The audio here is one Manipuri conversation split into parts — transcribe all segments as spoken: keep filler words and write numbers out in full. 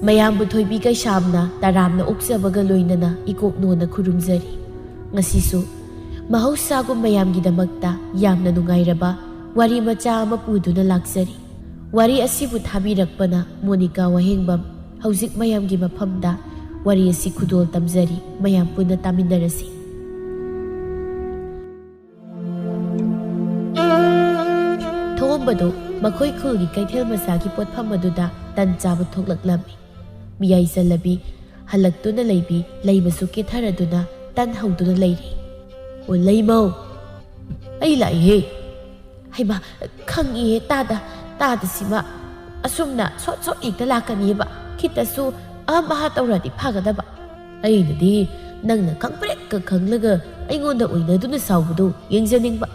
ꯃꯌꯥꯝꯕꯨ ꯊꯣꯏꯕꯤ ꯀꯩꯁꯥꯝꯅ ꯇꯔꯥꯝꯅ ꯑꯣꯛꯆꯕꯒ ꯂꯣꯏꯅꯅ ꯏꯀꯣꯛ ꯅꯣꯟꯅ ꯈꯨꯔꯨꯝꯖꯔꯤ꯫ ꯉꯁꯤꯁꯨ ꯃꯍꯧꯁꯥꯒꯨꯝ ꯃꯌꯥꯝꯒꯤꯗꯃꯛꯇ ꯌꯥꯝꯅ ꯅꯨꯡꯉꯥꯏꯔꯕ ꯋꯥꯔꯤ ꯃꯆꯥ ꯑꯃ ꯄꯨꯗꯨꯅ ꯂꯥꯛꯆꯔꯤ꯫ ꯋꯥꯔꯤ ꯑꯁꯤꯕꯨ ꯊꯥꯕꯤꯔꯛꯄꯅ ꯃꯣꯅꯤꯀꯥ ꯋꯥꯍꯦꯡꯕꯝ꯫ ꯍꯧꯖꯤꯛ ꯃꯌꯥꯝꯒꯤ ꯃꯐꯝꯗ ꯋꯥꯔꯤ ꯑꯁꯤ ꯈꯨꯗꯣꯜ ꯇꯝꯖꯔꯤ꯫ ꯃꯌꯥꯝ ꯄꯨꯟꯅ ꯇꯥꯃꯤꯟꯅꯔꯁꯤ꯫ ꯊꯣꯝꯕꯗꯨ ꯃꯈꯣꯏ ꯈꯨꯜꯒꯤ ꯀꯩꯊꯦꯜ ꯃꯆꯥꯒꯤ ꯄꯣꯠꯐꯝ ꯑꯗꯨꯗ ꯇꯟ ꯆꯥꯕ ꯊꯣꯛꯂꯛꯂꯝꯃꯤ꯫ ꯃꯤꯌꯥꯏ ꯆꯜꯂꯕꯤ ꯍꯜꯂꯛꯇꯨꯅ ꯂꯩꯕꯤ ꯂꯩꯃꯁꯨ ꯀꯦꯊꯔꯗꯨꯅ ꯇꯟ ꯍꯧꯗꯨꯅ ꯂꯩꯔꯤ꯫ "ꯑꯣ, ꯂꯩꯃꯧ, ꯑꯩ ꯂꯥꯛꯏꯍꯦ!" "ꯍꯩꯃꯥ, ꯈꯪꯉꯤꯍꯦ ꯇꯥꯗ, ꯇꯥꯗꯁꯤꯃ ꯑꯁꯨꯝꯅ ꯁꯣꯠ ꯁꯣꯠ ꯍꯦꯛꯇ ꯂꯥꯛꯀꯅꯤꯕ꯫ ꯈꯤꯇꯁꯨ ꯑꯍꯝ ꯑꯍꯥ ꯇꯧꯔꯗꯤ ꯐꯒꯗꯕ꯫ ꯑꯩꯅꯗꯤ ꯅꯪꯅ ꯈꯪꯄ꯭ꯔꯦꯛꯀ ꯈꯪꯂꯒ ꯑꯩꯉꯣꯟꯗ ꯑꯣꯏꯅꯗꯨꯅ ꯁꯥꯎꯕꯗꯨ ꯌꯦꯡꯖꯅꯤꯡꯕ꯫"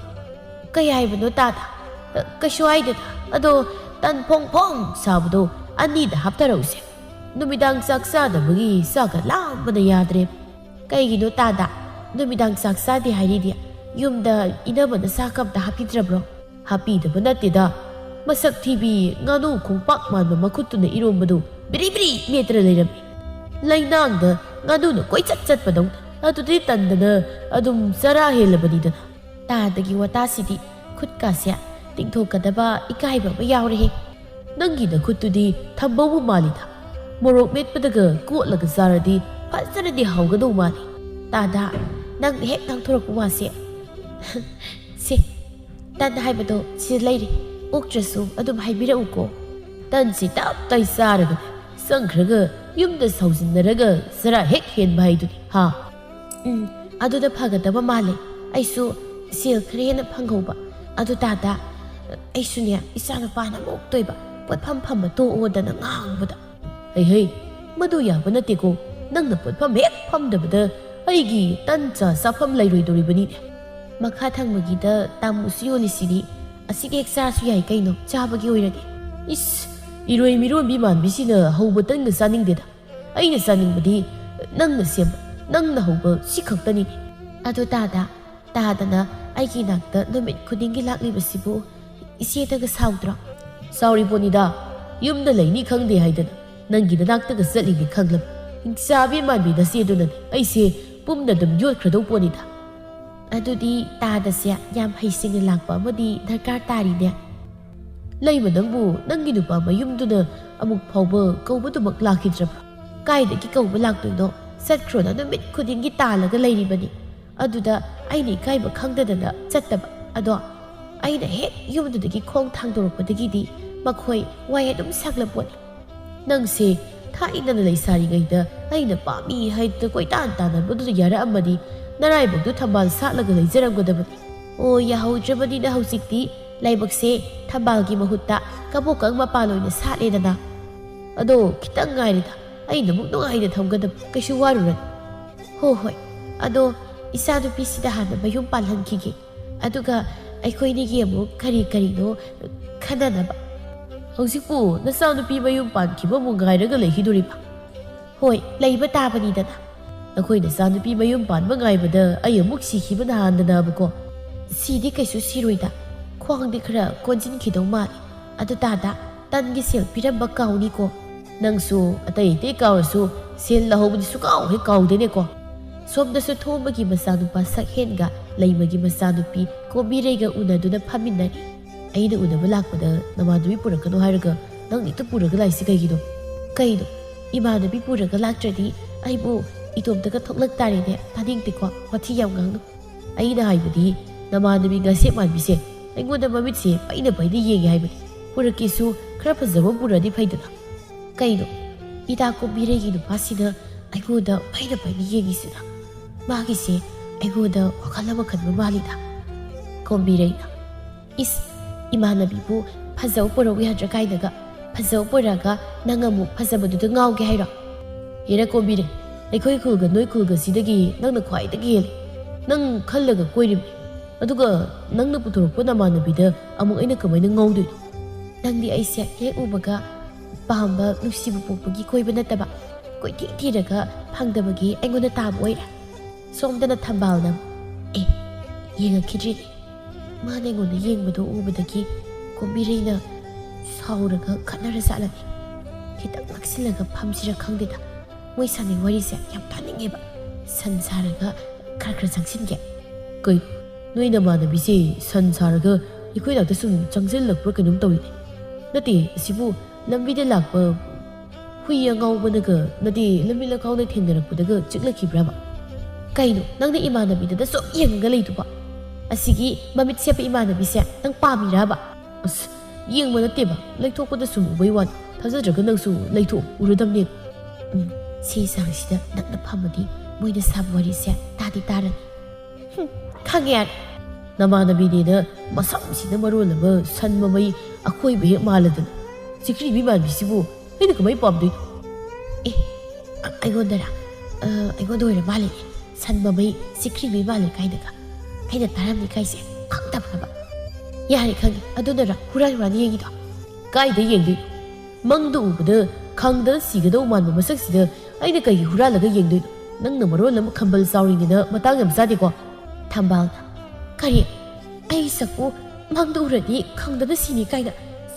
"ꯀꯩ ꯍꯥꯏꯕꯅꯣ ꯇꯥꯗ?" "ꯀꯩꯁꯨ ꯍꯥꯏꯗꯦꯗ꯫ ꯑꯗꯣ ꯇꯟ ꯐꯣꯡ ꯐꯣꯡ ꯁꯥꯕꯗꯣ ꯑꯅꯤꯗ ꯍꯥꯞꯊꯔꯛꯎꯁꯦ꯫ ꯅꯨꯃꯤꯗꯥꯡ ꯆꯥꯛ ꯆꯥꯗꯕꯒꯤ ꯆꯥꯛꯀ ꯂꯥꯝꯕꯅ ꯌꯥꯗ꯭ꯔꯦ꯫" "ꯀꯩꯒꯤꯅꯣ ꯇꯥꯗ? ꯅꯨꯃꯤꯗꯥꯡ ꯆꯥꯛ ꯆꯥꯗꯦ ꯍꯥꯏꯔꯤꯗꯤ ꯌꯨꯝꯗ ꯏꯅꯝꯃꯅ ꯆꯥꯛꯀ ꯑꯝꯇ ꯍꯥꯞꯄꯤꯗ꯭ꯔꯕ꯭ꯔꯣ?" "ꯍꯥꯞꯄꯤꯗꯕ ꯅꯠꯇꯦꯗ꯫ ꯃꯁꯛ ꯊꯤꯕꯤ ꯉꯥꯅꯨ ꯈꯣꯡꯄꯥꯛ ꯃꯥꯟꯕ ꯃꯈꯨꯠꯇꯨꯅ ꯏꯔꯣꯝꯕꯗꯨ ꯕ꯭ꯔꯤ ꯕ꯭ꯔꯤ ꯃꯦꯠꯇꯅ ꯂꯩꯔꯝꯃꯤ꯫ ꯂꯩꯅꯥꯡꯗ ꯉꯥꯅꯨꯅ ꯀꯣꯏꯆꯠ ꯆꯠꯄꯗꯧꯅ꯫ ꯑꯗꯨꯗꯤ ꯇꯟꯗꯅ ꯑꯗꯨꯝ ꯆꯔꯥ ꯍꯦꯜꯂꯕꯅꯤꯗꯅ꯫" ꯇꯥꯗꯒꯤ ꯋꯥꯇꯥꯁꯤꯗꯤ ꯈꯨꯠꯀꯥꯁꯦ ꯇꯤꯡꯊꯣꯛꯀꯗꯕ ꯏꯀꯥꯏꯕ ꯑꯃ ꯌꯥꯎꯔꯦꯍꯦ꯫ "ꯅꯪꯒꯤ ꯅꯈꯨꯠꯇꯨꯗꯤ ꯊꯝꯕꯧꯕꯨ ꯃꯥꯜꯂꯤꯗ꯫ ꯃꯣꯔꯣꯛ ꯃꯦꯠꯄꯗꯒ ꯀꯣꯠꯂꯒ ꯆꯥꯔꯗꯤ ꯐꯖꯅꯗꯤ ꯍꯥꯎꯒꯗꯧ ꯃꯥꯜꯂꯤ꯫" "ꯇꯥꯗ, ꯅꯪꯅ ꯍꯦꯛ ꯉꯥꯡꯊꯣꯔꯛꯄ ꯋꯥꯁꯦ꯫ ꯁꯦ, ꯇꯟ ꯍꯥꯏꯕꯗꯣ ꯁꯤꯗ ꯂꯩꯔꯦ꯫ ꯑꯣꯛꯇ꯭ꯔꯁꯨ ꯑꯗꯨꯝ ꯍꯥꯏꯕꯤꯔꯛꯎꯀꯣ꯫" "ꯇꯟꯁꯤ ꯇꯞ ꯇꯥꯏ ꯆꯥꯔꯒ ꯆꯪꯈ꯭ꯔꯒ ꯌꯨꯝꯗ ꯁꯥꯎꯖꯤꯟꯅꯔꯒ ꯆꯔꯥ ꯍꯦꯛ ꯍꯦꯟꯕ ꯍꯥꯏꯗꯨꯅꯤ ꯍꯥ?" "ꯎꯝ, ꯑꯗꯨꯅ ꯐꯒꯗꯕ ꯃꯥꯜꯂꯦ꯫ ꯑꯩꯁꯨ ꯁꯦꯜ ꯈꯔ ꯍꯦꯟꯅ ꯐꯪꯍꯧꯕ꯫ ꯑꯗꯨ ꯇꯥꯗ, ꯑꯩꯁꯨꯅꯦ, ꯏꯆꯥꯅꯨꯄꯥꯅ ꯑꯃꯨꯛꯇꯣꯏꯕ ꯄꯣꯠꯐꯝ ꯐꯝꯕ ꯇꯣꯛꯑꯣꯗꯅ ꯉꯥꯡꯕꯗ꯫" "ꯍꯩ ꯍꯩ, ꯃꯗꯨ ꯌꯥꯕ ꯅꯠꯇꯦꯀꯣ꯫ ꯅꯪꯅ ꯄꯣꯠꯐꯝ ꯍꯦꯛ ꯐꯝꯗꯕꯗ ꯑꯩꯒꯤ ꯇꯟ ꯆꯥ ꯆꯥꯐꯝ ꯂꯩꯔꯣꯏꯗꯧꯔꯤꯕꯅꯤꯅꯦ꯫" "ꯃꯈꯥ ꯊꯪꯕꯒꯤꯗ ꯇꯥꯃꯨꯁꯨ ꯌꯣꯜꯂꯤꯁꯤꯗꯤ꯫ ꯑꯁꯤꯗ ꯍꯦꯛ ꯆꯥꯔꯁꯨ ꯌꯥꯏ ꯀꯩꯅꯣ, ꯆꯥꯕꯒꯤ ꯑꯣꯏꯔꯗꯤ꯫" "ꯏꯁ, ꯏꯔꯣꯏ ꯃꯤꯔꯣꯟꯕꯤ ꯃꯥꯟꯕꯤꯁꯤꯅ ꯍꯧꯕ ꯇꯟꯒ ꯆꯥꯅꯤꯡꯗꯦꯗ꯫ ꯑꯩꯅ ꯆꯥꯅꯤꯡꯕꯗꯤ ꯅꯪꯅ ꯁꯦꯝꯕ, ꯅꯪꯅ ꯍꯧꯕ ꯁꯤ ꯈꯛꯇꯅꯤꯅꯦ꯫" "ꯑꯗꯨ ꯇꯥꯗ, ꯇꯥꯗꯅ ꯑꯩꯒꯤ ꯏꯅꯥꯛꯇ ꯅꯨꯃꯤꯠ ꯈꯨꯗꯤꯡꯒꯤ ꯂꯥꯛꯂꯤꯕꯁꯤꯕꯨ ꯏꯆꯦꯗꯒ ꯁꯥꯎꯗ꯭ꯔꯣ?" "ꯁꯥꯎꯔꯤ ꯄꯣꯠꯅꯤꯗ, ꯌꯨꯝꯗ ꯂꯩꯅꯤ ꯈꯪꯗꯦ ꯍꯥꯏꯗꯅ꯫ ꯅꯪꯒꯤ ꯅꯅꯥꯛꯇꯒ ꯆꯠꯂꯤꯅꯤ ꯈꯪꯂꯕ ꯍꯤꯡꯆꯥꯕꯤ ꯃꯥꯟꯕꯤ ꯅꯆꯦꯗꯨꯅꯅꯦ ꯑꯩꯁꯦ ꯄꯨꯝꯅ ꯑꯗꯨꯝ ꯌꯣꯠꯈ꯭ꯔꯗꯧ ꯄꯣꯠꯅꯤꯗ꯫ ꯑꯗꯨꯗꯤ ꯇꯥꯗꯁꯦ ꯌꯥꯝ ꯍꯩꯁꯤꯡꯅ ꯂꯥꯛꯄ ꯑꯃꯗꯤ ꯗꯔꯀꯥꯔ ꯇꯥꯔꯤꯅꯦ꯫ ꯂꯩꯃ, ꯅꯪꯕꯨ ꯅꯪꯒꯤ ꯅꯨꯄꯥ ꯃꯌꯨꯝꯗꯨꯅ ꯑꯃꯨꯛ ꯐꯥꯎꯕ ꯀꯧꯕꯗꯨꯃꯛ ꯂꯥꯛꯈꯤꯗ꯭ꯔꯕ꯭ꯔꯣ? ꯀꯥꯏꯗꯒꯤ ꯀꯧꯕ ꯂꯥꯛꯇꯣꯏꯅꯣ? ꯆꯠꯈ꯭ꯔꯣꯅ ꯅꯨꯃꯤꯠ ꯈꯨꯗꯤꯡꯒꯤ ꯇꯥꯜꯂꯒ ꯂꯩꯔꯤꯕꯅꯤ꯫ ꯑꯗꯨꯗ ꯑꯩꯅ ꯏꯀꯥꯏꯕ ꯈꯪꯗꯗꯅ ꯆꯠꯇꯕ꯫ ꯑꯗꯣ ꯑꯩꯅ ꯍꯦꯛ ꯌꯨꯝꯗꯨꯗꯒꯤ ꯈꯣꯡ ꯊꯥꯡꯗꯣꯔꯛꯄꯗꯒꯤꯗꯤ ꯃꯈꯣꯏ ꯋꯥꯏ ꯑꯗꯨꯝ ꯁꯪꯂꯄꯣꯠꯅꯤ꯫ ꯅꯪꯁꯦ ꯊꯥꯏꯅꯅ ꯂꯩꯁꯥꯔꯤꯉꯩꯗ ꯑꯩꯅ ꯄꯥꯝꯃꯤ ꯍꯥꯏꯗꯅ ꯀꯣꯏꯇꯥꯟ ꯇꯥꯟꯅꯕꯗꯨꯗ ꯌꯥꯔꯛꯑꯝꯃꯗꯤ ꯅꯔꯥꯏꯕꯛꯇꯨ ꯊꯝꯕꯥꯜ ꯁꯥꯠꯂꯒ ꯂꯩꯖꯔꯝꯒꯗꯕꯅꯤ꯫ ꯑꯣ, ꯌꯥꯍꯧꯗ꯭ꯔꯕꯅꯤꯅ ꯍꯧꯖꯤꯛꯇꯤ ꯂꯥꯏꯕꯛꯁꯦ ꯊꯝꯕꯥꯜꯒꯤ ꯃꯍꯨꯠꯇ ꯀꯕꯣꯀꯪ ꯃꯄꯥꯟ ꯑꯣꯏꯅ ꯁꯥꯠꯂꯦꯗꯅ꯫ ꯑꯗꯣ ꯈꯤꯇꯪ ꯉꯥꯏꯔꯦꯗ, ꯑꯩꯅ ꯑꯃꯨꯛ ꯅꯨꯡꯉꯥꯏꯅ ꯊꯝꯒꯗꯕ, ꯀꯩꯁꯨ ꯋꯥꯔꯨꯔꯅꯨ꯫ ꯍꯣ ꯍꯣꯏ, ꯑꯗꯣ ꯏꯆꯥꯅꯨꯄꯤꯁꯤꯗ ꯍꯥꯟꯅ ꯃꯌꯨꯝ ꯄꯥꯜꯍꯟꯈꯤꯒꯦ, ꯑꯗꯨꯒ ꯑꯩꯈꯣꯏꯅꯤꯒꯤ ꯑꯃꯨꯛ ꯀꯔꯤ ꯀꯔꯤꯅꯣ ꯈꯟꯅꯅꯕ꯫ ꯍꯧꯖꯤꯛꯄꯨ ꯅꯆꯥꯅꯨꯄꯤ ꯃꯌꯨꯝ ꯄꯥꯟꯈꯤꯕꯕꯨ ꯉꯥꯏꯔꯒ ꯂꯩꯈꯤꯗꯣꯔꯤꯕ? ꯍꯣꯏ, ꯂꯩꯕ ꯇꯥꯕꯅꯤꯗꯅ꯫ ꯅꯈꯣꯏ ꯅꯆꯥꯅꯨꯄꯤ ꯃꯌꯨꯝ ꯄꯥꯟꯕ ꯉꯥꯏꯕꯗ ꯑꯩ ꯑꯃꯨꯛ ꯁꯤꯈꯤꯕ ꯅꯍꯥꯟꯗꯅꯕꯀꯣ꯫ ꯁꯤꯗꯤ ꯀꯩꯁꯨ ꯁꯤꯔꯣꯏꯗ, ꯈ꯭ꯋꯥꯡꯗꯤ ꯈꯔ ꯀꯣꯟꯁꯤꯟꯈꯤꯗꯧ ꯃꯥꯜꯂꯤ꯫ ꯑꯗꯨ ꯇꯥꯗ, ꯇꯟꯒꯤ ꯁꯦꯜ ꯄꯤꯔꯝꯕ ꯀꯥꯎꯅꯤꯀꯣ꯫ ꯅꯪꯁꯨ ꯑꯇꯩ ꯑꯇꯩ ꯀꯥꯎꯔꯁꯨ ꯁꯦꯜ ꯂꯧꯍꯧꯕꯗꯤ ꯁꯨꯀꯥꯎ ꯍꯦꯛ ꯀꯥꯎꯗꯦꯅꯦꯀꯣ꯫ ꯁꯣꯝꯗꯁꯨ ꯊꯣꯝꯕꯒꯤ ꯃꯆꯥꯅꯨꯄꯥ ꯁꯛꯍꯦꯟꯒ ꯂꯩꯃꯒꯤ ꯃꯆꯥꯅꯨꯄꯤ ꯀꯣꯝꯕꯤꯔꯩꯒ ꯎꯅꯗꯨꯅ ꯐꯝꯃꯤꯟꯅꯔꯤ꯫ ꯑꯩꯅ ꯎꯅꯕ ꯂꯥꯛꯄꯗ ꯅꯃꯥꯟꯅꯕꯤ ꯄꯨꯔꯛꯀꯅꯨ ꯍꯥꯏꯔꯒ ꯅꯪꯅ ꯍꯦꯛꯇ ꯄꯨꯔꯒ ꯂꯥꯛꯏꯁꯤ ꯀꯩꯒꯤꯅꯣ? ꯀꯩꯅꯣ? ꯏꯃꯥꯟꯅꯕꯤ ꯄꯨꯔꯒ ꯂꯥꯛꯇ꯭ꯔꯗꯤ ꯑꯩꯕꯨ ꯏꯇꯣꯝꯇꯒ ꯊꯣꯛꯂꯛ ꯇꯥꯔꯦꯅꯦ꯫ ꯇꯥꯅꯤꯡꯗꯦꯀꯣ, ꯋꯥꯊꯤ ꯌꯥꯝ ꯉꯥꯡꯅꯨ꯫ ꯑꯩꯅ ꯍꯥꯏꯕꯗꯤ ꯅꯃꯥꯟꯅꯕꯤ ꯉꯁꯦꯞ ꯃꯥꯟꯕꯤꯁꯦ ꯑꯩꯉꯣꯟꯗ ꯃꯃꯤꯠꯁꯦ ꯄꯩꯅ ꯄꯩꯅ ꯌꯦꯡꯉꯦ ꯍꯥꯏꯕꯅꯤ꯫ ꯄꯨꯔꯛꯀꯦꯁꯨ ꯈꯔ ꯐꯖꯕ ꯄꯨꯔꯗꯤ ꯐꯩꯗꯅ꯫ ꯀꯩꯅꯣ? ꯏꯇꯥ ꯀꯣꯝꯕꯤꯔꯩꯒꯤ ꯅꯨꯄꯥꯁꯤꯅ ꯑꯩꯉꯣꯟꯗ ꯄꯩꯅ ꯄꯩꯅ ꯌꯦꯡꯉꯤꯁꯤꯅ? ꯃꯥꯒꯤꯁꯦ ꯑꯩꯉꯣꯟꯗ ꯋꯥꯈꯜ ꯑꯃ ꯈꯟꯕ ꯃꯥꯜꯂꯤꯗ꯫ ꯀꯣꯝꯕꯤꯔꯩꯅ, ꯏꯁ, ꯏꯃꯥꯟꯅꯕꯤꯕꯨ ꯐꯖꯕ ꯄꯨꯔꯛꯎ ꯌꯥꯗ꯭ꯔꯥ ꯀꯥꯏꯅꯒ, ꯐꯖꯕ ꯄꯨꯔꯛꯑꯒ ꯅꯪ ꯑꯃꯨꯛ ꯐꯖꯕꯗꯨꯗ ꯉꯥꯎꯒꯦ ꯍꯥꯏꯔꯣ? ꯍꯦꯔꯥ ꯀꯣꯝꯕꯤꯔꯩ, ꯑꯩꯈꯣꯏ ꯈꯨꯜꯒ ꯅꯣꯏ ꯈꯨꯜꯒꯁꯤꯗꯒꯤ ꯅꯪꯅ ꯈ꯭ꯋꯥꯏꯗꯒꯤ ꯍꯦꯜꯂꯤ꯫ ꯅꯪ ꯈꯜꯂꯒ ꯀꯣꯏꯔꯤꯕꯅꯤ꯫ ꯑꯗꯨꯒ ꯅꯪꯅ ꯄꯨꯊꯣꯔꯛꯄ ꯅꯃꯥꯟꯅꯕꯤꯗ ꯑꯃꯨꯛ ꯑꯩꯅ ꯀꯃꯥꯏꯅ ꯉꯥꯎꯗꯣꯏꯅꯣ? ꯅꯪꯗꯤ ꯑꯩꯁꯦ ꯍꯦꯛ ꯎꯕꯒ ꯄꯥꯝꯕ, ꯅꯨꯡꯁꯤꯕ ꯄꯣꯛꯄꯒꯤ ꯀꯣꯏꯕ ꯅꯠꯇꯕ, ꯀꯣꯏꯊꯤ ꯊꯤꯔꯒ ꯐꯪꯗꯕꯒꯤ ꯑꯩꯉꯣꯟꯗ ꯇꯥꯕ ꯑꯣꯏꯔꯦ꯫ ꯁꯣꯝꯗꯅ ꯊꯝꯕꯥꯜꯅ, ꯑꯦ, ꯌꯦꯡꯉꯛꯈꯤꯗ꯭ꯔꯤꯅꯦ꯫ ꯃꯥꯅ ꯑꯩꯉꯣꯟꯗ ꯌꯦꯡꯕꯗꯣ ꯎꯕꯗꯒꯤ ꯀꯣꯝꯕꯤꯔꯩꯅ ꯁꯥꯎꯔꯒ ꯈꯠꯅꯔ ꯆꯠꯂꯅꯤ꯫ ꯈꯤꯇꯪ ꯅꯛꯁꯤꯜꯂꯒ ꯐꯝꯁꯤꯔ ꯈꯪꯗꯦꯗ꯫ ꯃꯣꯏ ꯁꯥꯟꯅꯩ ꯋꯥꯔꯤꯁꯦ ꯌꯥꯝ ꯇꯥꯅꯤꯡꯉꯦꯕ꯫ ꯁꯟ ꯁꯥꯔꯒ ꯈꯔ ꯈꯔ ꯆꯪꯁꯤꯟꯒꯦ꯫ ꯀꯩꯅꯣ? ꯅꯣꯏ ꯅꯃꯥꯟꯅꯕꯤꯁꯦ ꯁꯟ ꯁꯥꯔꯒ ꯑꯩꯈꯣꯏ ꯅꯥꯛꯇ ꯁꯨꯝ ꯆꯪꯁꯤꯜꯂꯛꯄ꯭ꯔꯥ ꯀꯩꯅꯣꯝ ꯇꯧꯏꯅꯦ꯫ ꯅꯠꯇꯦ, ꯑꯁꯤꯕꯨ ꯂꯝꯕꯤꯗ ꯂꯥꯛꯄ ꯍꯨꯏ ꯑꯉꯥꯎꯕꯅꯒ, ꯅꯠꯇꯦ, ꯂꯝꯕꯤ ꯂꯝꯈꯥꯎꯗ ꯊꯦꯡꯅꯔꯛꯄꯗꯒ ꯆꯤꯛꯂꯛꯈꯤꯕ꯭ꯔꯕ? ꯀꯩꯅꯣ ꯅꯪꯅ ꯏꯃꯥꯟꯅꯕꯤꯗꯨꯗ ꯁꯨꯝ ꯌꯦꯡꯉꯒ ꯂꯩꯗꯨꯕꯣ? ꯑꯁꯤꯒꯤ ꯃꯃꯤꯠ ꯁꯦꯞꯄ ꯏꯃꯥꯟꯅꯕꯤꯁꯦ ꯅꯪ ꯄꯥꯝꯃꯤꯔꯕ? ꯑꯁ, ꯌꯦꯡꯕ ꯅꯠꯇꯦꯕ, ꯂꯩꯊꯣꯛꯄꯗ ꯁꯨꯝ ꯎꯕꯩ ꯋꯥꯅꯤ꯫ ꯊꯥꯖꯗ꯭ꯔꯒ ꯅꯪꯁꯨ ꯂꯩꯊꯣꯛꯎ, ꯎꯔꯗꯝꯅꯦ꯫ ꯎꯝ, ꯁꯤ ꯆꯥꯡꯁꯤꯗ ꯅꯛꯅ ꯐꯝꯃꯗꯤ ꯃꯣꯏꯅ ꯁꯥꯕ ꯋꯥꯔꯤꯁꯦ ꯇꯥꯗꯤ ꯇꯥꯔꯅꯤ꯫ ꯍꯨꯝ, ꯈꯪꯉꯦ ꯌꯥꯔꯦ꯫ ꯅꯃꯥꯟꯅꯕꯤꯅꯦꯅ ꯃꯁꯝꯁꯤꯅ ꯃꯔꯣꯜ ꯑꯃ ꯁꯟ ꯃꯃꯩ ꯑꯈꯣꯏꯕ ꯍꯦꯛ ꯃꯥꯜꯂꯗꯅ꯫ ꯆꯤꯛꯈ꯭ꯔꯤꯕꯤ ꯃꯥꯟꯕꯤꯁꯤꯕꯨ ꯑꯩꯅ ꯀꯃꯥꯏ ꯄꯥꯝꯗꯣꯏꯅꯣ? ꯑꯦ, ꯑ-, ꯑꯩꯉꯣꯟꯗꯔ? ꯑ, ꯑꯩꯉꯣꯟꯗ ꯑꯣꯏꯔ ꯃꯥꯜꯂꯦꯅꯦ꯫ ꯁꯟ ꯃꯃꯩ ꯆꯤꯛꯈ꯭ꯔꯤꯕꯤ ꯃꯥꯜꯂꯦ ꯀꯥꯏꯅꯒ꯫ ꯑꯩꯅ ꯇꯥꯔꯝꯅꯤ ꯀꯥꯏꯁꯦ ꯈꯪꯗꯕ꯭ꯔꯕ? ꯌꯥꯔꯦ, ꯈꯪꯉꯦ꯫ ꯑꯗꯨꯅꯔ ꯍꯨꯔꯥꯟ ꯍꯨꯔꯥꯟ ꯌꯦꯡꯉꯤꯗꯣ? ꯀꯥꯏꯗ ꯌꯦꯡꯗꯣꯏꯅꯣ? ꯃꯪꯗ ꯎꯕꯗ ꯈꯪꯗꯅ ꯁꯤꯒꯗꯧ ꯃꯥꯟꯕ ꯃꯁꯛꯁꯤꯗ ꯑꯩꯅ ꯀꯩꯒꯤ ꯍꯨꯔꯥꯜꯂꯒ ꯌꯦꯡꯗꯣꯏꯅꯣ? ꯅꯪꯅ ꯃꯔꯣꯜ ꯑꯃ ꯈꯝꯕꯜ ꯆꯥꯎꯔꯤꯉꯩꯗ ꯃꯇꯥꯡ ꯌꯥꯝ ꯆꯥꯗꯦꯀꯣ꯫ ꯊꯝꯕꯥꯜꯅ, "ꯀꯔꯤ? ꯑꯩ ꯁꯛꯄꯨ ꯃꯪꯗ ꯎꯔꯗꯤ ꯈꯪꯗꯅ ꯁꯤꯅꯤ ꯀꯥꯏꯅ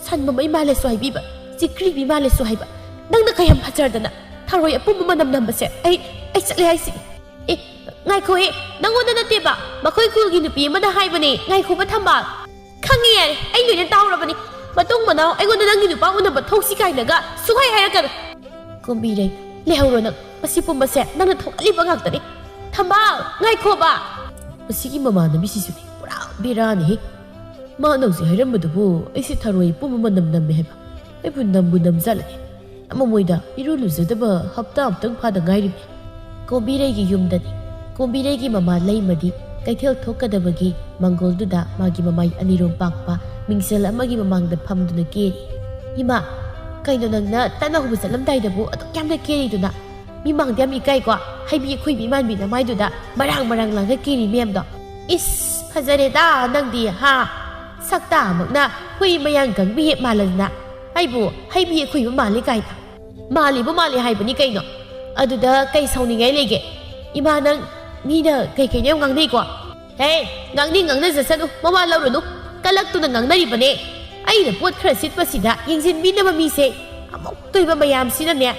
ꯁꯟ ꯃꯃꯩ ꯃꯥꯜꯂꯦꯁꯨ ꯍꯥꯏꯕꯤꯕ, ꯆꯤꯛꯈ꯭ꯔꯤꯕꯤ ꯃꯥꯜꯂꯦꯁꯨ ꯍꯥꯏꯕ꯫ ꯅꯪꯅ ꯀꯌꯥꯝ ꯐꯖꯔꯗꯅ ꯊꯔꯣꯏ ꯑꯄꯨꯝꯕ ꯃꯅꯝ ꯅꯝꯕꯁꯦ ꯑꯩ, ꯑꯩ ꯆꯠꯂꯦ ꯍꯥꯏꯁꯤꯅꯤ꯫ ꯑꯦ, ꯉꯥꯏꯈꯣꯍꯦ, ꯅꯪꯉꯣꯟꯗ ꯅꯠꯇꯦꯕ, ꯃꯈꯣꯏ ꯈꯨꯜꯒꯤ ꯅꯨꯄꯤ ꯑꯃꯅ ꯍꯥꯏꯕꯅꯦ꯫ ꯉꯥꯏꯈꯣꯕ ꯊꯝꯕꯥꯜ꯫ ꯈꯪꯉꯦ ꯌꯥꯔꯦ, ꯑꯩ ꯂꯣꯏꯅ ꯇꯥꯍꯧꯔꯕꯅꯤ꯫ ꯃꯇꯨꯡ ꯃꯅꯥꯎ ꯑꯩꯉꯣꯟꯗ ꯅꯪꯒꯤ ꯅꯨꯄꯥ ꯎꯅꯕ ꯊꯣꯛꯁꯤ ꯀꯥꯏꯅꯒ ꯁꯨꯡꯍꯥꯏ ꯍꯥꯏꯔꯛꯀꯅꯨ꯫" ꯀꯣꯝꯕꯤꯔꯩ, ꯂꯩꯍꯧꯔꯣ ꯅꯪ꯫ ꯃꯁꯤ ꯄꯨꯝꯕꯁꯦ ꯅꯪꯅ ꯊꯣꯛꯍꯜꯂꯤꯕ ꯉꯥꯛꯇꯅꯤ꯫ ꯊꯝꯕꯥꯜ, ꯉꯥꯏꯈꯣꯕ! ꯃꯁꯤꯒꯤ ꯃꯃꯥꯟꯅꯕꯤꯁꯤꯁꯨꯅꯦ ꯄꯨꯔꯥ ꯕꯦꯔꯥꯅꯤꯍꯦ꯫ ꯃꯥꯅ ꯍꯧꯖꯤꯛ ꯍꯥꯏꯔꯝꯕꯗꯨꯕꯨ ꯑꯩꯁꯦ ꯊꯔꯣꯏ ꯄꯨꯝꯕ ꯃꯅꯝ ꯅꯝꯃꯦ ꯍꯥꯏꯕ꯫ ꯑꯩꯕꯨ ꯅꯝꯕꯨ ꯅꯝꯖꯜꯂꯛꯑꯦ꯫ ꯑꯃ ꯃꯣꯏꯗ ꯏꯔꯨ ꯂꯨꯖꯗꯕ ꯍꯞꯇꯥ ꯑꯃꯇꯪ ꯐꯥꯗ ꯉꯥꯏꯔꯤꯕꯅꯤ꯫ ꯀꯣꯝꯕꯤꯔꯩꯒꯤ ꯌꯨꯝꯗꯅꯤ꯫ ꯀꯣꯝꯕꯤꯔꯩꯒꯤ ꯃꯃꯥ ꯂꯩꯃꯗꯤ ꯀꯩꯊꯦꯜ ꯊꯣꯛꯀꯗꯕꯒꯤ ꯃꯪꯒꯣꯜꯗꯨꯗ ꯃꯥꯒꯤ ꯃꯃꯥꯏ ꯑꯅꯤꯔꯣꯝ ꯄꯥꯛꯄ ꯃꯤꯡꯁꯦꯜ ꯑꯃꯒꯤ ꯃꯃꯥꯡꯗ ꯐꯝꯗꯨꯅ ꯀꯦꯔꯤ꯫ "ꯏꯃꯥ, ꯀꯩꯅꯣ ꯅꯪꯅ ꯇꯟ ꯍꯧꯕ ꯆꯠꯂꯝꯗꯥꯏꯗꯕꯨ ꯑꯗꯨꯛ ꯌꯥꯝꯅ ꯀꯦꯔꯤꯗꯨꯅ? ꯃꯤ ꯃꯥꯡꯗ ꯌꯥꯝ ꯏꯀꯥꯏꯀꯣ, ꯍꯩꯕꯤ ꯑꯩꯈꯣꯏꯕꯤ ꯃꯥꯟꯕꯤ ꯅꯃꯥꯏꯗꯨꯗ ꯃꯔꯥꯡ ꯃꯔꯥꯡ ꯂꯥꯡꯒ ꯀꯦꯔꯤ ꯃꯌꯥꯝꯗꯣ꯫ ꯏꯁ, ꯐꯖꯔꯦꯗ ꯅꯪꯗꯤ, ꯍꯥ? ꯁꯛꯇꯥꯃꯛꯅ ꯍꯨꯏ ꯃꯌꯥꯡ ꯀꯪꯕꯤ ꯍꯦꯛ ꯃꯥꯜꯂꯗꯅ꯫ ꯑꯩꯕꯨ ꯍꯩꯕꯤ ꯑꯩꯈꯣꯏꯕꯤ ꯃꯥꯜꯂꯤ ꯀꯥꯏꯅ꯫ ꯃꯥꯜꯂꯤꯕꯨ ꯃꯥꯜꯂꯤ ꯍꯥꯏꯕꯅꯤ ꯀꯩꯅꯣ꯫ ꯑꯗꯨꯗ ꯀꯩ ꯁꯥꯎꯅꯤꯡꯉꯥꯏ ꯂꯩꯒꯦ? ꯏꯃꯥ, ꯅꯪ ꯃꯤꯅ ꯀꯩ ꯀꯩꯅꯣ ꯌꯥꯝ ꯉꯥꯡꯅꯩꯀꯣ꯫ ꯍꯦ, ꯉꯥꯡꯅꯤꯡ ꯉꯥꯡꯅꯖꯁꯅꯨ, ꯃꯋꯥ ꯂꯧꯔꯨꯅꯨ꯫ ꯀꯂꯛꯇꯨꯅ ꯉꯥꯡꯅꯔꯤꯕꯅꯦ꯫ ꯑꯩꯅ ꯄꯣꯠ ꯈꯔ ꯁꯤꯠꯄꯁꯤꯗ ꯌꯦꯡꯁꯤꯟꯕꯤꯅꯕ ꯃꯤꯁꯦ ꯑꯃꯨꯛꯇꯣꯏꯕ ꯃꯌꯥꯝꯁꯤꯅꯅꯦ,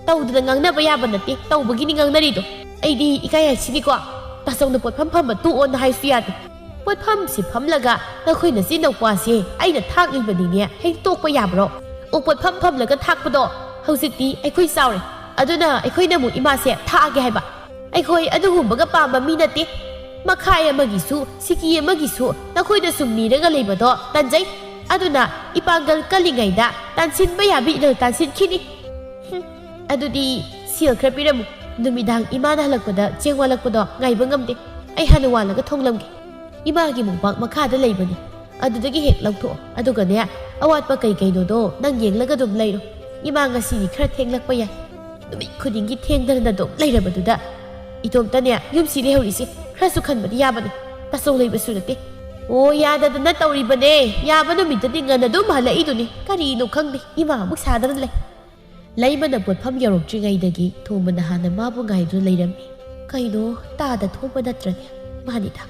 ꯇꯧꯗꯅ ꯉꯥꯡꯅꯕ ꯌꯥꯕ ꯅꯠꯇꯦ, ꯇꯧꯕꯒꯤꯅꯤ ꯉꯥꯡꯅꯔꯤꯗꯣ꯫ ꯑꯩꯗꯤ ꯏꯀꯥꯏ ꯍꯥꯏꯁꯤꯅꯤꯀꯣ, ꯇꯥꯆꯧꯅ ꯄꯣꯠꯐꯝ ꯐꯝꯕ ꯇꯣꯛꯑꯣꯅ ꯍꯥꯏꯁꯨ ꯌꯥꯗꯦ꯫ ꯄꯣꯠꯐꯝꯁꯤ ꯐꯝꯂꯒ ꯅꯈꯣꯏ ꯅꯆꯤꯟ ꯅꯧꯄꯥꯁꯦ ꯑꯩꯅ ꯊꯥꯛꯂꯤꯕꯅꯤꯅꯦ, ꯍꯦꯛ ꯇꯣꯛꯄ ꯌꯥꯕ꯭ꯔꯣ? ꯑꯣ, ꯄꯣꯠꯐꯝ ꯐꯝꯂꯒ ꯊꯥꯛꯄꯗꯣ ꯍꯧꯖꯤꯛꯇꯤ ꯑꯩꯈꯣꯏ ꯆꯥꯎꯔꯦ, ꯑꯗꯨꯅ ꯑꯩꯈꯣꯏꯅ ꯑꯃꯨꯛ ꯏꯃꯥꯁꯦ ꯊꯥꯛꯑꯒꯦ ꯍꯥꯏꯕ꯫ ꯑꯩꯈꯣꯏ ꯑꯗꯨꯒꯨꯝꯕꯒ ꯄꯥꯝꯕ ꯃꯤ ꯅꯠꯇꯦ꯫ ꯃꯈꯥꯏ ꯑꯃꯒꯤꯁꯨ ꯁꯤꯀꯤ ꯑꯃꯒꯤꯁꯨ ꯅꯈꯣꯏꯗ ꯁꯨꯝ ꯅꯤꯔꯒ ꯂꯩꯕꯗꯣ ꯇꯟꯖꯩ꯫ ꯑꯗꯨꯅ ꯏꯄꯥꯡꯒꯜ ꯀꯜꯂꯤꯉꯩꯗ ꯇꯥꯟꯁꯤꯟꯕ ꯌꯥꯕꯤ ꯏꯅꯜ ꯇꯥꯟꯁꯤꯟꯈꯤꯅꯤ꯫ ꯍꯨꯝ, ꯑꯗꯨꯗꯤ ꯁꯦꯜ ꯈꯔ ꯄꯤꯔꯝꯃꯨ꯫ ꯅꯨꯃꯤꯗꯥꯡ ꯏꯃꯥꯅ ꯍꯜꯂꯛꯄꯗ ꯆꯦꯡ ꯋꯥꯠꯂꯛꯄꯗꯣ ꯉꯥꯏꯕ ꯉꯝꯗꯦ꯫ ꯑꯩ ꯍꯥꯟꯅ ꯋꯥꯜꯂꯒ ꯊꯣꯡꯂꯝꯒꯦ꯫ ꯏꯃꯥꯒꯤ ꯃꯣꯝꯄꯥꯛ ꯃꯈꯥꯗ ꯂꯩꯕꯅꯤ꯫ ꯑꯗꯨꯗꯒꯤ ꯍꯦꯛ ꯂꯧꯊꯣꯛꯑꯣ꯫ ꯑꯗꯨꯒꯅꯦ, ꯑꯋꯥꯠꯄ ꯀꯩ ꯀꯩꯅꯣꯗꯣ ꯅꯪ ꯌꯦꯡꯂꯒ ꯑꯗꯨꯝ ꯂꯩꯔꯣ꯫ ꯏꯃꯥ ꯉꯁꯤꯗꯤ ꯈꯔ ꯊꯦꯡꯂꯛꯄ ꯌꯥꯏ꯫ ꯅꯨꯃꯤꯠ ꯈꯨꯗꯤꯡꯒꯤ ꯊꯦꯡꯗꯅ ꯑꯗꯨꯝ ꯂꯩꯔꯕꯗꯨꯗ꯫ ꯏꯇꯣꯝꯇꯅꯦ ꯌꯨꯝꯁꯤ ꯂꯩꯍꯧꯔꯤꯁꯦ ꯈꯔꯁꯨ ꯈꯟꯕꯗꯤ ꯌꯥꯕꯅꯦ꯫ ꯇꯥꯆꯧ ꯂꯩꯕꯁꯨ ꯅꯠꯇꯦ꯫ ꯑꯣ, ꯌꯥꯗꯗꯅ ꯇꯧꯔꯤꯕꯅꯦ꯫ ꯌꯥꯕ ꯅꯨꯃꯤꯠꯇꯗꯤ ꯉꯟꯅ ꯑꯗꯨꯝ ꯍꯜꯂꯛꯏꯗꯨꯅꯤ꯫ ꯀꯔꯤꯅꯣ ꯈꯪꯗꯦ, ꯏꯃꯥ ꯑꯃꯨꯛ ꯁꯥꯗꯅ ꯂꯩ꯫ ꯂꯩꯃꯅ ꯄꯣꯠꯐꯝ ꯌꯧꯔꯛꯇ꯭ꯔꯤꯉꯩꯗꯒꯤ ꯊꯣꯝꯕꯅ ꯍꯥꯟꯅ ꯃꯥꯕꯨ ꯉꯥꯏꯗꯨꯅ ꯂꯩꯔꯝꯃꯤ꯫ ꯀꯩꯅꯣ, ꯇꯥꯗ ꯊꯣꯝꯕ ꯅꯠꯇ꯭ꯔꯅꯦ? ꯃꯥꯅꯤꯗ꯫